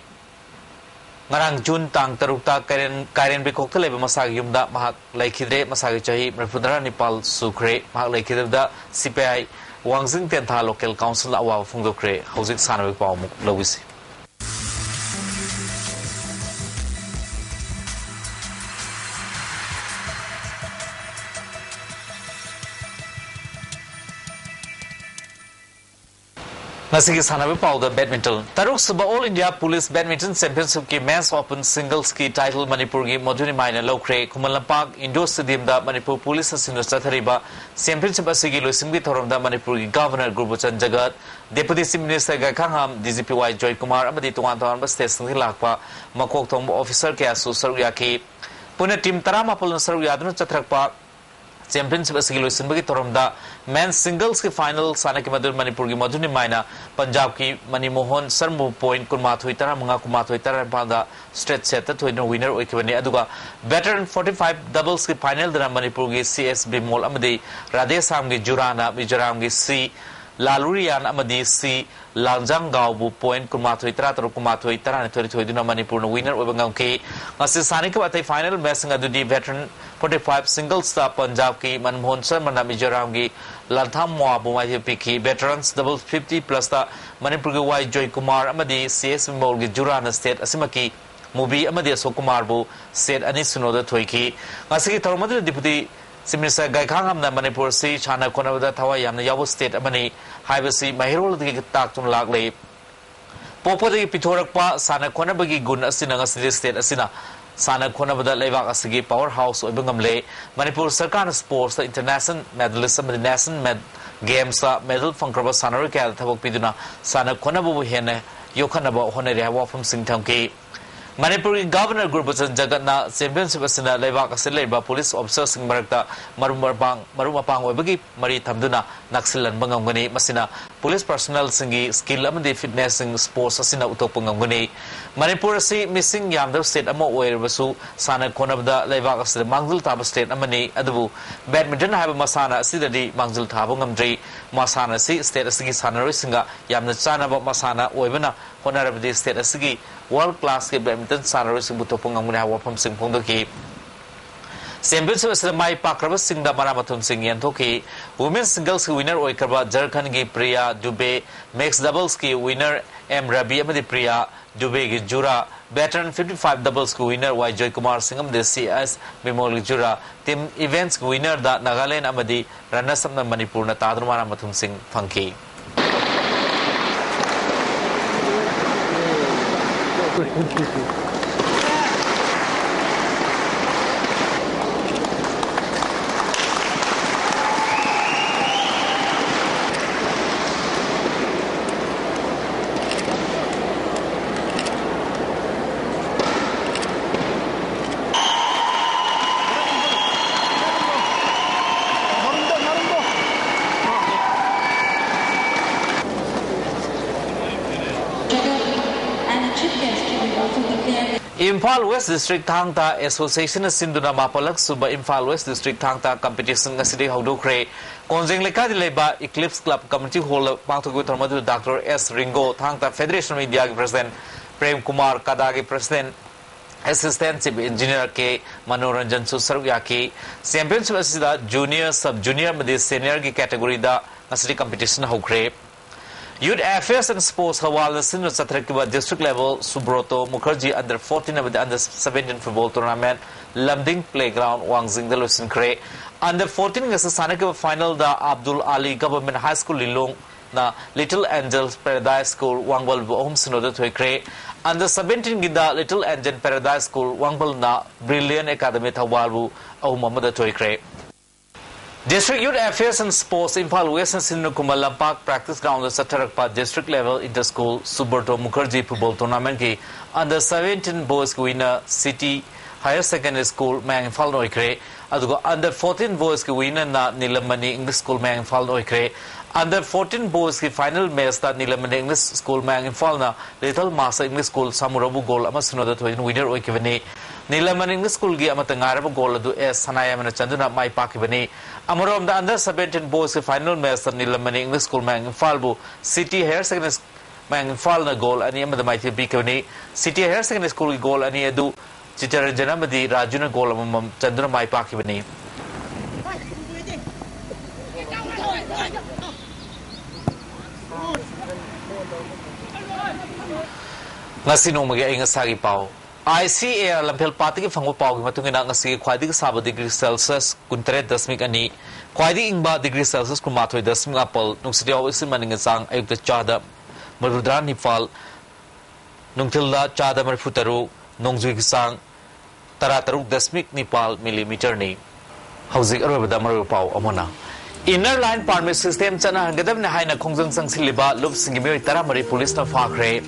ꯉꯔꯥꯡ ꯖꯨꯟ ꯇꯥꯡ ꯇꯔꯨꯛꯇ ꯀꯥꯏꯔꯦꯟ-, ꯀꯥꯏꯔꯦꯟꯕꯤꯈꯣꯛꯇ ꯂꯩꯕ ꯃꯁꯥꯒꯤ ꯌꯨꯝꯗ ꯃꯍꯥꯛ ꯂꯩꯈꯤꯗ꯭ꯔꯦ꯫ ꯃꯁꯥꯒꯤ ꯆꯍꯤ ꯃꯔꯤꯐꯨꯇꯔꯥ ꯅꯤꯄꯥꯜ ꯁꯨꯈ꯭ꯔꯦ꯫ ꯃꯍꯥꯛ ꯂꯩꯈꯤꯗꯕꯗ ꯁꯤ ꯄꯤ ꯑꯥꯏ ꯋꯥꯡꯖꯤꯡ ꯇꯦꯟꯊꯥ local council ꯅ ꯑꯋꯥꯕ ꯐꯣꯡꯗꯣꯛꯈ꯭ꯔꯦ꯫ ꯍꯧꯖꯤꯛ ꯁꯥꯟꯅꯕꯒꯤ ꯄꯥꯎ ꯑꯃꯨꯛ ꯂꯧꯕꯤꯁꯤ꯫ ꯉꯁꯤꯒꯤ ꯁꯥꯟꯅꯕ ꯄꯥꯎꯗ badminton꯫ ꯇꯔꯨꯛ ꯁꯨꯕ All India Police Badminton Championship ꯀꯤ Men's Open Singles ꯀꯤ title ꯃꯅꯤꯄꯨꯔꯒꯤ ꯃꯣꯗꯨꯅꯤꯃꯥꯏꯅ ꯂꯧꯈ꯭ꯔꯦ꯫ ꯈꯨꯃꯟ ꯂꯝꯄꯥꯛ Indoor Stadium ꯗ ꯃꯅꯤꯄꯨꯔ Police ꯅ ꯁꯤꯟꯗꯨꯅ ꯆꯠꯊꯔꯤꯕ championship ꯑꯁꯤꯒꯤ ꯂꯣꯏꯁꯤꯟꯕꯒꯤ ꯊꯧꯔꯝꯗ ꯃꯅꯤꯄꯨꯔꯒꯤ Governor ꯒꯨꯔꯕꯆꯟ ꯖꯒꯠ, Deputy Chief Minister ꯒꯥꯏꯈꯥꯡꯍꯥꯝ D G P ꯋꯥꯏ ꯖꯣꯏꯀꯨꯃꯥꯔ ꯑꯃꯗꯤ ꯇꯣꯉꯥꯟ ꯇꯣꯉꯥꯟꯕ state ꯁꯤꯡꯗꯒꯤ ꯂꯥꯛꯄ ꯃꯀꯣꯛ ꯊꯣꯡꯕ officer ꯀꯌꯥꯁꯨ ꯁꯔꯨꯛ ꯌꯥꯈꯤ꯫ ꯄꯨꯟꯅ team ꯇꯔꯥꯃꯥꯄꯜꯅ ꯁꯔꯨꯛ ꯌꯥꯗꯨꯅ ꯆꯠꯊꯔꯛꯄ championship ꯑꯁꯤꯒꯤ ꯂꯣꯏꯁꯤꯟꯕꯒꯤ ꯊꯧꯔꯝꯗ ꯃꯦꯟ ꯁꯤꯡꯒꯜꯁꯀꯤ ꯐꯥꯏꯅꯦꯜ ꯁꯥꯟꯅꯈꯤꯕ ꯑꯗꯨ ꯃꯅꯤꯄꯨꯔꯒꯤ ꯃꯗꯨꯅꯤꯃꯥꯏꯅ ꯄꯟꯖꯥꯕꯀꯤ ꯃꯅꯤꯃꯣꯍꯟ ꯁꯔꯃꯕꯨ ꯄꯣꯏꯟꯠ ꯀꯨꯟꯃꯥꯊꯣꯏ ꯇꯔꯥꯃꯉꯥ, ꯀꯨꯟꯃꯥꯊꯣꯏ ꯇꯔꯥꯅꯤꯄꯥꯟꯗ ꯁ꯭ꯇ꯭ꯔꯦꯠ ꯁꯦꯠꯇ ꯊꯣꯏꯗꯨꯅ ꯋꯤꯅꯔ ꯑꯣꯏꯈꯤꯕꯅꯤ꯫ ꯑꯗꯨꯒ ꯚꯦꯇꯔꯟ ꯐꯣꯔꯇꯤ ꯐꯥꯏꯚ ꯗꯕꯜꯁꯀꯤ ꯐꯥꯏꯅꯦꯜꯗꯅ ꯃꯅꯤꯄꯨꯔꯒꯤ ꯁꯤ ꯑꯦꯁ ꯕꯤꯃꯣꯜ ꯑꯃꯗꯤ ꯔꯥꯙꯦꯁꯥꯝꯒꯤ ꯖꯨꯔꯥꯅ ꯃꯤꯖꯣꯔꯥꯝꯒꯤ ꯁꯤ ꯂꯥꯂꯨꯔꯤꯌꯥꯟ ꯑꯃꯗꯤ ꯁꯤ ꯂꯥꯡꯖꯥꯡꯒꯥꯎꯕꯨ ꯄꯣꯏꯟꯠ ꯀꯨꯟꯃꯥꯊꯣꯏ ꯇꯔꯥꯇꯔꯨꯛ, ꯀꯨꯟꯃꯥꯊꯣꯏ ꯇꯔꯥꯅꯤꯊꯣꯏ ꯊꯣꯏꯗꯨꯅ ꯃꯅꯤꯄꯨꯔꯅ ꯋꯤꯅꯔ ꯑꯣꯏꯕ ꯉꯝꯈꯤ꯫ ꯉꯁꯤ ꯁꯥꯟꯅꯈꯤꯕ ꯑꯇꯩ ꯐꯥꯏꯅꯦꯜ ꯃꯦꯆꯁꯤꯡ ꯑꯗꯨꯗꯤ ꯚꯦꯇꯔꯟ ꯐꯣꯔꯇꯤ ꯐꯥꯏꯚ ꯁꯤꯡꯒꯜꯁꯇ ꯄꯟꯖꯥꯕꯀꯤ ꯃꯟꯃꯣꯍꯟ ꯁꯔꯃꯅ ꯃꯤꯖꯣꯔꯥꯝꯒꯤ ꯂꯥꯟꯊꯥꯝ ꯃꯣꯋꯥꯕꯨ ꯃꯥꯏꯊꯤꯕ ꯄꯤꯈꯤ꯫ ꯚꯦꯇꯔꯟꯁ ꯗꯕꯜꯁ ꯐꯤꯐꯇꯤ ꯄ꯭ꯂꯁꯇ ꯃꯅꯤꯄꯨꯔꯒꯤ ꯋꯥꯏ ꯖꯣꯏꯀꯨꯃꯥꯔ ꯑꯃꯗꯤ ꯁꯤ ꯑꯦꯁ ꯕꯤꯃꯣꯜꯒꯤ ꯖꯨꯔꯥꯅ ꯁ꯭ꯇꯦꯠ ꯑꯁꯤꯃꯛꯀꯤ ꯃꯨꯕꯤ ꯑꯃꯗꯤ ꯑꯁꯣꯛ ꯀꯨꯃꯥꯔꯕꯨ ꯁꯦꯠ ꯑꯅꯤ ꯁꯤꯅꯣꯗ ꯊꯣꯏꯈꯤ꯫ ꯉꯁꯤꯒꯤ ꯊꯧꯔꯝ ꯑꯗꯨꯗ ꯗꯤꯄꯨꯇꯤ ꯆꯤꯐ ꯃꯤꯅꯤꯁꯇꯔ ꯒꯥꯏꯈꯥꯡꯉꯝꯅ ꯃꯅꯤꯄꯨꯔ ꯑꯁꯤ ꯁꯥꯟꯅ ꯈꯣꯠꯅꯕꯗ ꯊꯋꯥꯏ ꯌꯥꯝꯅ ꯌꯥꯎꯕ ꯁ꯭ꯇꯦꯠ ꯑꯃꯅꯤ ꯍꯥꯏꯕꯁꯤ ꯃꯍꯩꯔꯣꯜꯗꯒꯤ ꯇꯥꯛꯇꯨꯅ ꯂꯥꯛꯂꯤ꯫ ꯄꯣꯛꯄꯗꯒꯤ ꯄꯤꯊꯣꯔꯛꯄ ꯁꯥꯟꯅ ꯈꯣꯠꯅꯕꯒꯤ ꯒꯨꯟ ꯑꯁꯤꯅ ꯉꯁꯤꯗꯤ ꯁ꯭ꯇꯦꯠ ꯑꯁꯤꯅ ꯁꯥꯟꯅ ꯈꯣꯠꯅꯕꯗ ꯂꯩꯕꯥꯛ ꯑꯁꯤꯒꯤ ꯄꯥꯋꯔ ꯍꯥꯎꯁ ꯑꯣꯏꯕ ꯉꯝꯂꯦ꯫ ꯃꯅꯤꯄꯨꯔ ꯁꯔꯀꯥꯔꯅ ꯁ꯭ꯄꯣꯔꯠꯁꯇ ꯏꯟꯇꯔꯅꯦꯁꯅꯦꯜ ꯃꯦꯗꯂꯤꯁ ꯑꯃꯗꯤ ꯅꯦꯁꯅꯦꯜ ꯃꯦꯗ-, ꯒꯦꯝꯁꯇ ꯃꯦꯗꯜ ꯐꯪꯈ꯭ꯔꯕ ꯁꯥꯟꯅꯔꯣꯏ ꯀꯌꯥꯗ ꯊꯕꯛ ꯄꯤꯗꯨꯅ ꯁꯥꯟꯅ ꯈꯣꯠꯅꯕꯕꯨ ꯍꯦꯟꯅ ꯌꯣꯛꯈꯠꯅꯕ ꯍꯣꯠꯅꯔꯤ ꯍꯥꯏꯕ ꯋꯥꯐꯝꯁꯤꯡ ꯊꯝꯈꯤ꯫ ꯃꯅꯤꯄꯨꯔꯒꯤ ꯒꯚꯔꯅꯔ ꯒꯨꯔꯕꯆꯟ ꯖꯒꯠꯅ ꯆꯦꯝꯄꯤꯌꯟꯁꯤꯞ ꯑꯁꯤꯅ ꯂꯩꯕꯥꯛ ꯑꯁꯤꯗ ꯂꯩꯔꯤꯕ ꯄꯨꯂꯤꯁ ꯑꯣꯐꯤꯁꯔꯁꯤꯡ ꯃꯔꯛꯇ ꯃꯔꯨꯞ ꯃꯄꯥꯡ, ꯃꯔꯨꯞ ꯃꯄꯥꯡ ꯑꯣꯏꯕꯒꯤ ꯃꯔꯤ ꯊꯝꯗꯨꯅ ꯅꯛꯁꯤꯜꯍꯟꯕ ꯉꯝꯒꯅꯤ꯫ ꯃꯁꯤꯅ ꯄꯨꯂꯤꯁ ꯄꯔꯁꯣꯅꯦꯜꯁꯤꯡꯒꯤ ꯁ꯭ꯀꯤꯜ ꯑꯃꯗꯤ ꯐꯤꯠꯅꯦꯁꯁꯤꯡ ꯁ꯭ꯄꯣꯔꯠꯁ ꯑꯁꯤꯅ ꯎꯠꯊꯣꯛꯄ ꯉꯝꯒꯅꯤ꯫ ꯃꯅꯤꯄꯨꯔ ꯑꯁꯤ ꯃꯤꯁꯤꯡ ꯌꯥꯝꯗꯕ ꯁ꯭ꯇꯦꯠ ꯑꯃ ꯑꯣꯏꯔꯕꯁꯨ ꯁꯥꯟꯅ ꯈꯣꯠꯅꯕꯗ ꯂꯩꯕꯥꯛ ꯑꯁꯤꯗ ꯃꯥꯡꯖꯤꯜ ꯊꯥꯕ ꯁ꯭ꯇꯦꯠ ꯑꯃꯅꯤ꯫ ꯑꯗꯨꯕꯨ ꯕꯦꯗꯃꯤꯟꯇꯟ ꯍꯥꯏꯕ ꯃꯁꯥꯟꯅ ꯑꯁꯤꯗꯗꯤ ꯃꯥꯡꯖꯤꯜ ꯊꯥꯕ ꯉꯝꯗ꯭ꯔꯤ꯫ ꯃꯁꯥꯟꯅ ꯑꯁꯤ ꯁ꯭ꯇꯦꯠ ꯑꯁꯤꯒꯤ ꯁꯥꯟꯅꯔꯣꯏꯁꯤꯡꯒ ꯌꯥꯝꯅ ꯆꯥꯟꯅꯕ ꯃꯁꯥꯟꯅ ꯑꯣꯏꯕꯅ ꯍꯣꯠꯅꯔꯕꯗꯤ ꯁ꯭ꯇꯦꯠ ꯑꯁꯤꯒꯤ ꯋꯥꯔꯜꯗ ꯀ꯭ꯂꯥꯁꯀꯤ ꯕꯦꯗꯃꯤꯟꯇꯟ ꯁꯥꯟꯅꯔꯣꯏꯁꯤꯡ ꯄꯨꯊꯣꯛꯄ ꯉꯝꯒꯅꯤ ꯍꯥꯏꯕ ꯋꯥꯐꯝꯁꯤꯡ ꯐꯣꯡꯗꯣꯛꯈꯤ꯫ ꯆꯦꯝꯄꯤꯌꯟꯁꯤꯞ ꯑꯁꯤꯗ ꯃꯥꯏ ꯄꯥꯛꯈ꯭ꯔꯕꯁꯤꯡꯗ ꯃꯅꯥ ꯃꯊꯨꯝꯁꯤꯡ ꯌꯦꯟꯊꯣꯛꯈꯤ꯫ ꯋꯨꯃꯦꯟ ꯁꯤꯡꯒꯜꯁꯀꯤ ꯋꯤꯅꯔ ꯑꯣꯏꯈ꯭ꯔꯕ ꯖꯔꯈꯟꯒꯤ ꯄ꯭ꯔꯤꯌꯥ ꯗꯨꯕꯦ, ꯃꯤꯛꯁ ꯗꯕꯜꯁꯀꯤ ꯋꯤꯅꯔ ꯑꯦꯝ ꯔꯕꯤ ꯑꯃꯗꯤ ꯄ꯭ꯔꯤꯌꯥ ꯗꯨꯕꯦꯒꯤ ꯖꯨꯔꯥ, ꯚꯦꯇꯔꯟ ꯐꯤꯐꯇꯤ ꯐꯥꯏꯚ ꯗꯕꯜꯁꯀꯤ ꯋꯤꯅꯔ ꯋꯥꯏ ꯖꯣꯏꯀꯨꯃꯥꯔ ꯁꯤꯡ ꯑꯃꯗꯤ ꯁꯤ ꯑꯦꯁ ꯕꯤꯃꯣꯜꯒꯤ ꯖꯨꯔꯥ, ꯇꯤꯝ ꯏꯚꯦꯟꯠꯁꯀꯤ ꯋꯤꯅꯔꯗ ꯅꯥꯒꯥꯂꯦꯟ ꯑꯃꯗꯤ ꯔꯟꯅꯔꯁ ꯑꯞꯅ ꯃꯅꯤꯄꯨꯔꯅ ꯇꯥꯗꯨꯅ ꯃꯅꯥ ꯃꯊꯨꯝꯁꯤꯡ ꯐꯪꯈꯤ꯫ Imphal West District ꯊꯥꯡ ꯇꯥ Association ꯅ ꯁꯤꯟꯗꯨꯅ ꯃꯥꯄꯜꯂꯛ ꯁꯨꯕ Imphal West District ꯊꯥꯡ ꯇꯥ competition ꯉꯁꯤꯗꯒꯤ ꯍꯧꯗꯣꯛꯈ꯭ꯔꯦ꯫ ꯀꯣꯟꯖꯦꯡ ꯂꯩꯀꯥꯏꯗ ꯂꯩꯕ Eclipse Club community hall ꯗ ꯄꯥꯡꯊꯣꯛꯈꯤꯕ ꯊꯧꯔꯝ ꯑꯗꯨꯗ Doctor S Ringo, ꯊꯥꯡ ꯇꯥ Federation of India ꯒꯤ President, Prem Kumar, ꯀꯗꯥꯒꯤ President, Assistant Chief Engineer K ꯃꯅꯣꯔꯟꯖꯟꯁꯨ ꯁꯔꯨꯛ ꯌꯥꯈꯤ꯫ Championship ꯑꯁꯤꯗ junior, sub junior ꯑꯃꯗꯤ senior ꯒꯤ category ꯗ ꯉꯁꯤꯗꯤ competition ꯍꯧꯈ꯭ꯔꯦ꯫ Youth Affairs and Sports ꯊꯧꯕꯥꯜꯅ ꯁꯤꯟꯗꯨꯅ ꯆꯠꯊꯔꯛꯈꯤꯕ district level Subroto Mukherjee under fourteen ꯑꯃꯗꯤ under seventeen football tournament ꯂꯝꯗꯤꯡ playground ꯋꯥꯡꯖꯤꯡꯗ ꯂꯣꯏꯁꯤꯟꯈ꯭ꯔꯦ꯫ Under fourteen ꯒꯤ ꯁꯥꯟꯅꯈꯤꯕ final ꯗ Abdul Ali Government High School ꯂꯤꯂꯣꯡꯅ Little Angels Paradise School ꯋꯥꯡꯕꯜꯕꯨ ꯑꯍꯨꯝ ꯁꯤꯅꯣꯗ ꯊꯣꯏꯈ꯭ꯔꯦ꯫ Under seventeen ꯒꯤꯗ Little Angel Paradise School ꯋꯥꯡꯕꯜꯅ Brilliant Academy ꯊꯧꯕꯥꯜꯕꯨ ꯑꯍꯨꯝ ꯑꯃꯗ ꯊꯣꯏꯈ꯭ꯔꯦ꯫ District Youth Affairs and Sports Imphal West ꯅ ꯁꯤꯟꯗꯨꯅ ꯈꯨꯃꯟ ꯂꯝꯄꯥꯛ practice ground ꯗ ꯆꯠꯊꯔꯛꯄ district level inter school Subroto Mukherjee football tournament ꯀꯤ under seventeen boys ꯀꯤ winner City Higher Secondary School ꯃꯌꯥꯡ ꯏꯝꯐꯥꯜꯅ ꯑꯣꯏꯈ꯭ꯔꯦ꯫ ꯑꯗꯨꯒ under fourteen boys ꯀꯤ winner ꯅ ꯅꯤꯂꯝꯃꯅꯤ English School ꯃꯌꯥꯡ ꯏꯝꯐꯥꯜꯅ ꯑꯣꯏꯈ꯭ꯔꯦ꯫ Under fourteen boys ꯀꯤ final match ꯇ ꯅꯤꯂꯝꯃꯅꯤ English School ꯃꯌꯥꯡ ꯏꯝꯐꯥꯜꯅ Little Master English School ꯁꯥꯃꯨꯔꯧꯕꯨ goal ꯑꯃ ꯁꯤꯅꯣꯗ ꯊꯣꯏꯗꯨꯅ winner ꯑꯣꯏꯈꯤꯕꯅꯤ꯫ ꯅꯤꯂꯝꯃꯅꯤ English School ꯒꯤ ꯑꯃꯠꯇ ꯉꯥꯏꯔꯕ goal ꯑꯗꯨ S ꯁꯅꯥꯌꯥꯏꯃꯅ ꯆꯟꯗꯨꯅ ꯃꯥꯏ ꯄꯥꯛꯈꯤꯕꯅꯤ꯫ ꯑꯃꯔꯣꯝꯗ under seventeen boys ꯀꯤ final match ꯇ ꯅꯤꯂꯝꯃꯅꯤ English School ꯃꯌꯥꯡ ꯏꯝꯐꯥꯜꯕꯨ City Higher Secondary ꯃꯌꯥꯡ ꯏꯝꯐꯥꯜꯅ goal ꯑꯅꯤ ꯑꯃꯗ ꯃꯥꯏꯊꯤꯕ ꯄꯤꯈꯤꯕꯅꯤ꯫ City Higher Secondary School ꯒꯤ goal ꯑꯅꯤ ꯑꯗꯨ ꯆꯤꯇꯔꯟꯖꯟ ꯑꯃꯗꯤ ꯔꯥꯖꯨꯅ goal ꯑꯃꯃꯝ ꯆꯟꯗꯨꯅ ꯃꯥꯏ ꯄꯥꯛꯈꯤꯕꯅꯤ꯫ ꯉꯁꯤ ꯅꯣꯡꯃꯒꯤ ꯑꯏꯪ ꯑꯁꯥꯒꯤ ꯄꯥꯎ꯫ ICAR ꯂꯝꯐꯦꯜ ꯄꯥꯠꯇꯒꯤ ꯐꯪꯕ ꯄꯥꯎꯒꯤ ꯃꯇꯨꯡ ꯏꯟꯅ, ꯉꯁꯤꯒꯤ ꯈ꯭ꯋꯥꯏꯗꯒꯤ ꯁꯥꯕ degree Celsius ꯀꯨꯟꯇꯔꯦꯠ ꯗꯁꯃꯤꯛ ꯑꯅꯤ, ꯈ꯭ꯋꯥꯏꯗꯒꯤ ꯏꯪꯕ degree Celsius ꯀꯨꯟꯃꯥꯊꯣꯏ ꯗꯁꯃꯤꯛ ꯃꯥꯄꯜ, ꯅꯨꯡꯁꯤꯠ ꯌꯥꯎꯕ ꯏꯁꯤꯡ ꯃꯅꯤꯟꯒꯤ ꯆꯥꯡ ꯑꯌꯨꯛꯇ ꯆꯥꯗ ꯃꯧꯗ꯭ꯔꯥ ꯅꯤꯄꯥꯜ, ꯅꯨꯡꯊꯤꯜꯗ ꯆꯥꯗ ꯃꯔꯤꯐꯨ ꯇꯔꯨꯛ, ꯅꯣꯡꯖꯨꯒꯤ ꯆꯥꯡ ꯇꯔꯥ ꯇꯔꯨꯛ ꯗꯁꯃꯤꯛ ꯅꯤꯄꯥꯜ millimeter ꯅꯤ꯫ ꯍꯧꯖꯤꯛ ꯑꯔꯣꯏꯕꯗ ꯃꯔꯨꯑꯣꯏꯕ ꯄꯥꯎ ꯑꯃꯨꯛ ꯍꯟꯅ꯫ Inner Line Permit System ꯆꯠꯅꯍꯟꯒꯗꯕꯅꯤ ꯍꯥꯏꯅ ꯈꯣꯡꯖꯪ ꯆꯪꯁꯤꯜꯂꯤꯕ ꯂꯨꯞꯁꯤꯡꯒꯤ ꯃꯤꯑꯣꯏ ꯇꯔꯥꯃꯔꯤ ꯄꯨꯂꯤꯁꯅ ꯐꯥꯈ꯭ꯔꯦ꯫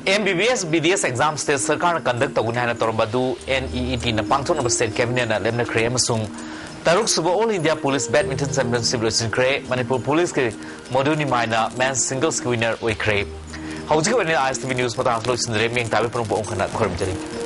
MBBS BDS exam state ꯁꯔꯀꯥꯔꯅ conduct ꯇꯧꯒꯅꯤ ꯍꯥꯏꯅ ꯇꯧꯔꯝꯕ ꯑꯗꯨ NEET ꯅ ꯄꯥꯡꯊꯣꯛꯅꯕ state cabinet ꯅ ꯂꯦꯞꯅꯈ꯭ꯔꯦ ꯑꯃꯁꯨꯡ ꯇꯔꯨꯛ ꯁꯨꯕ All India Police Badminton Championship ꯂꯣꯏꯁꯤꯟꯈ꯭ꯔꯦ꯫ ꯃꯅꯤꯄꯨꯔ ꯄꯨꯂꯤꯁꯀꯤ ꯃꯣꯗꯨ ꯅꯤꯃꯥꯏꯅ men's singles ꯀꯤ winner ꯑꯣꯏꯈ꯭ꯔꯦ꯫ ꯍꯧꯖꯤꯛꯀꯤ ꯑꯣꯏꯅ ISTV News ꯃꯇꯥꯡ ꯑꯁꯤ ꯂꯣꯏꯁꯤꯟꯖꯔꯦ꯫ ꯃꯤꯌꯦꯡ ꯇꯥꯕꯤ ꯄꯨꯝꯅꯃꯛꯄꯨ ꯑꯃꯨꯛ ꯍꯟꯅ ꯈꯨꯔꯨꯝꯖꯔꯤ꯫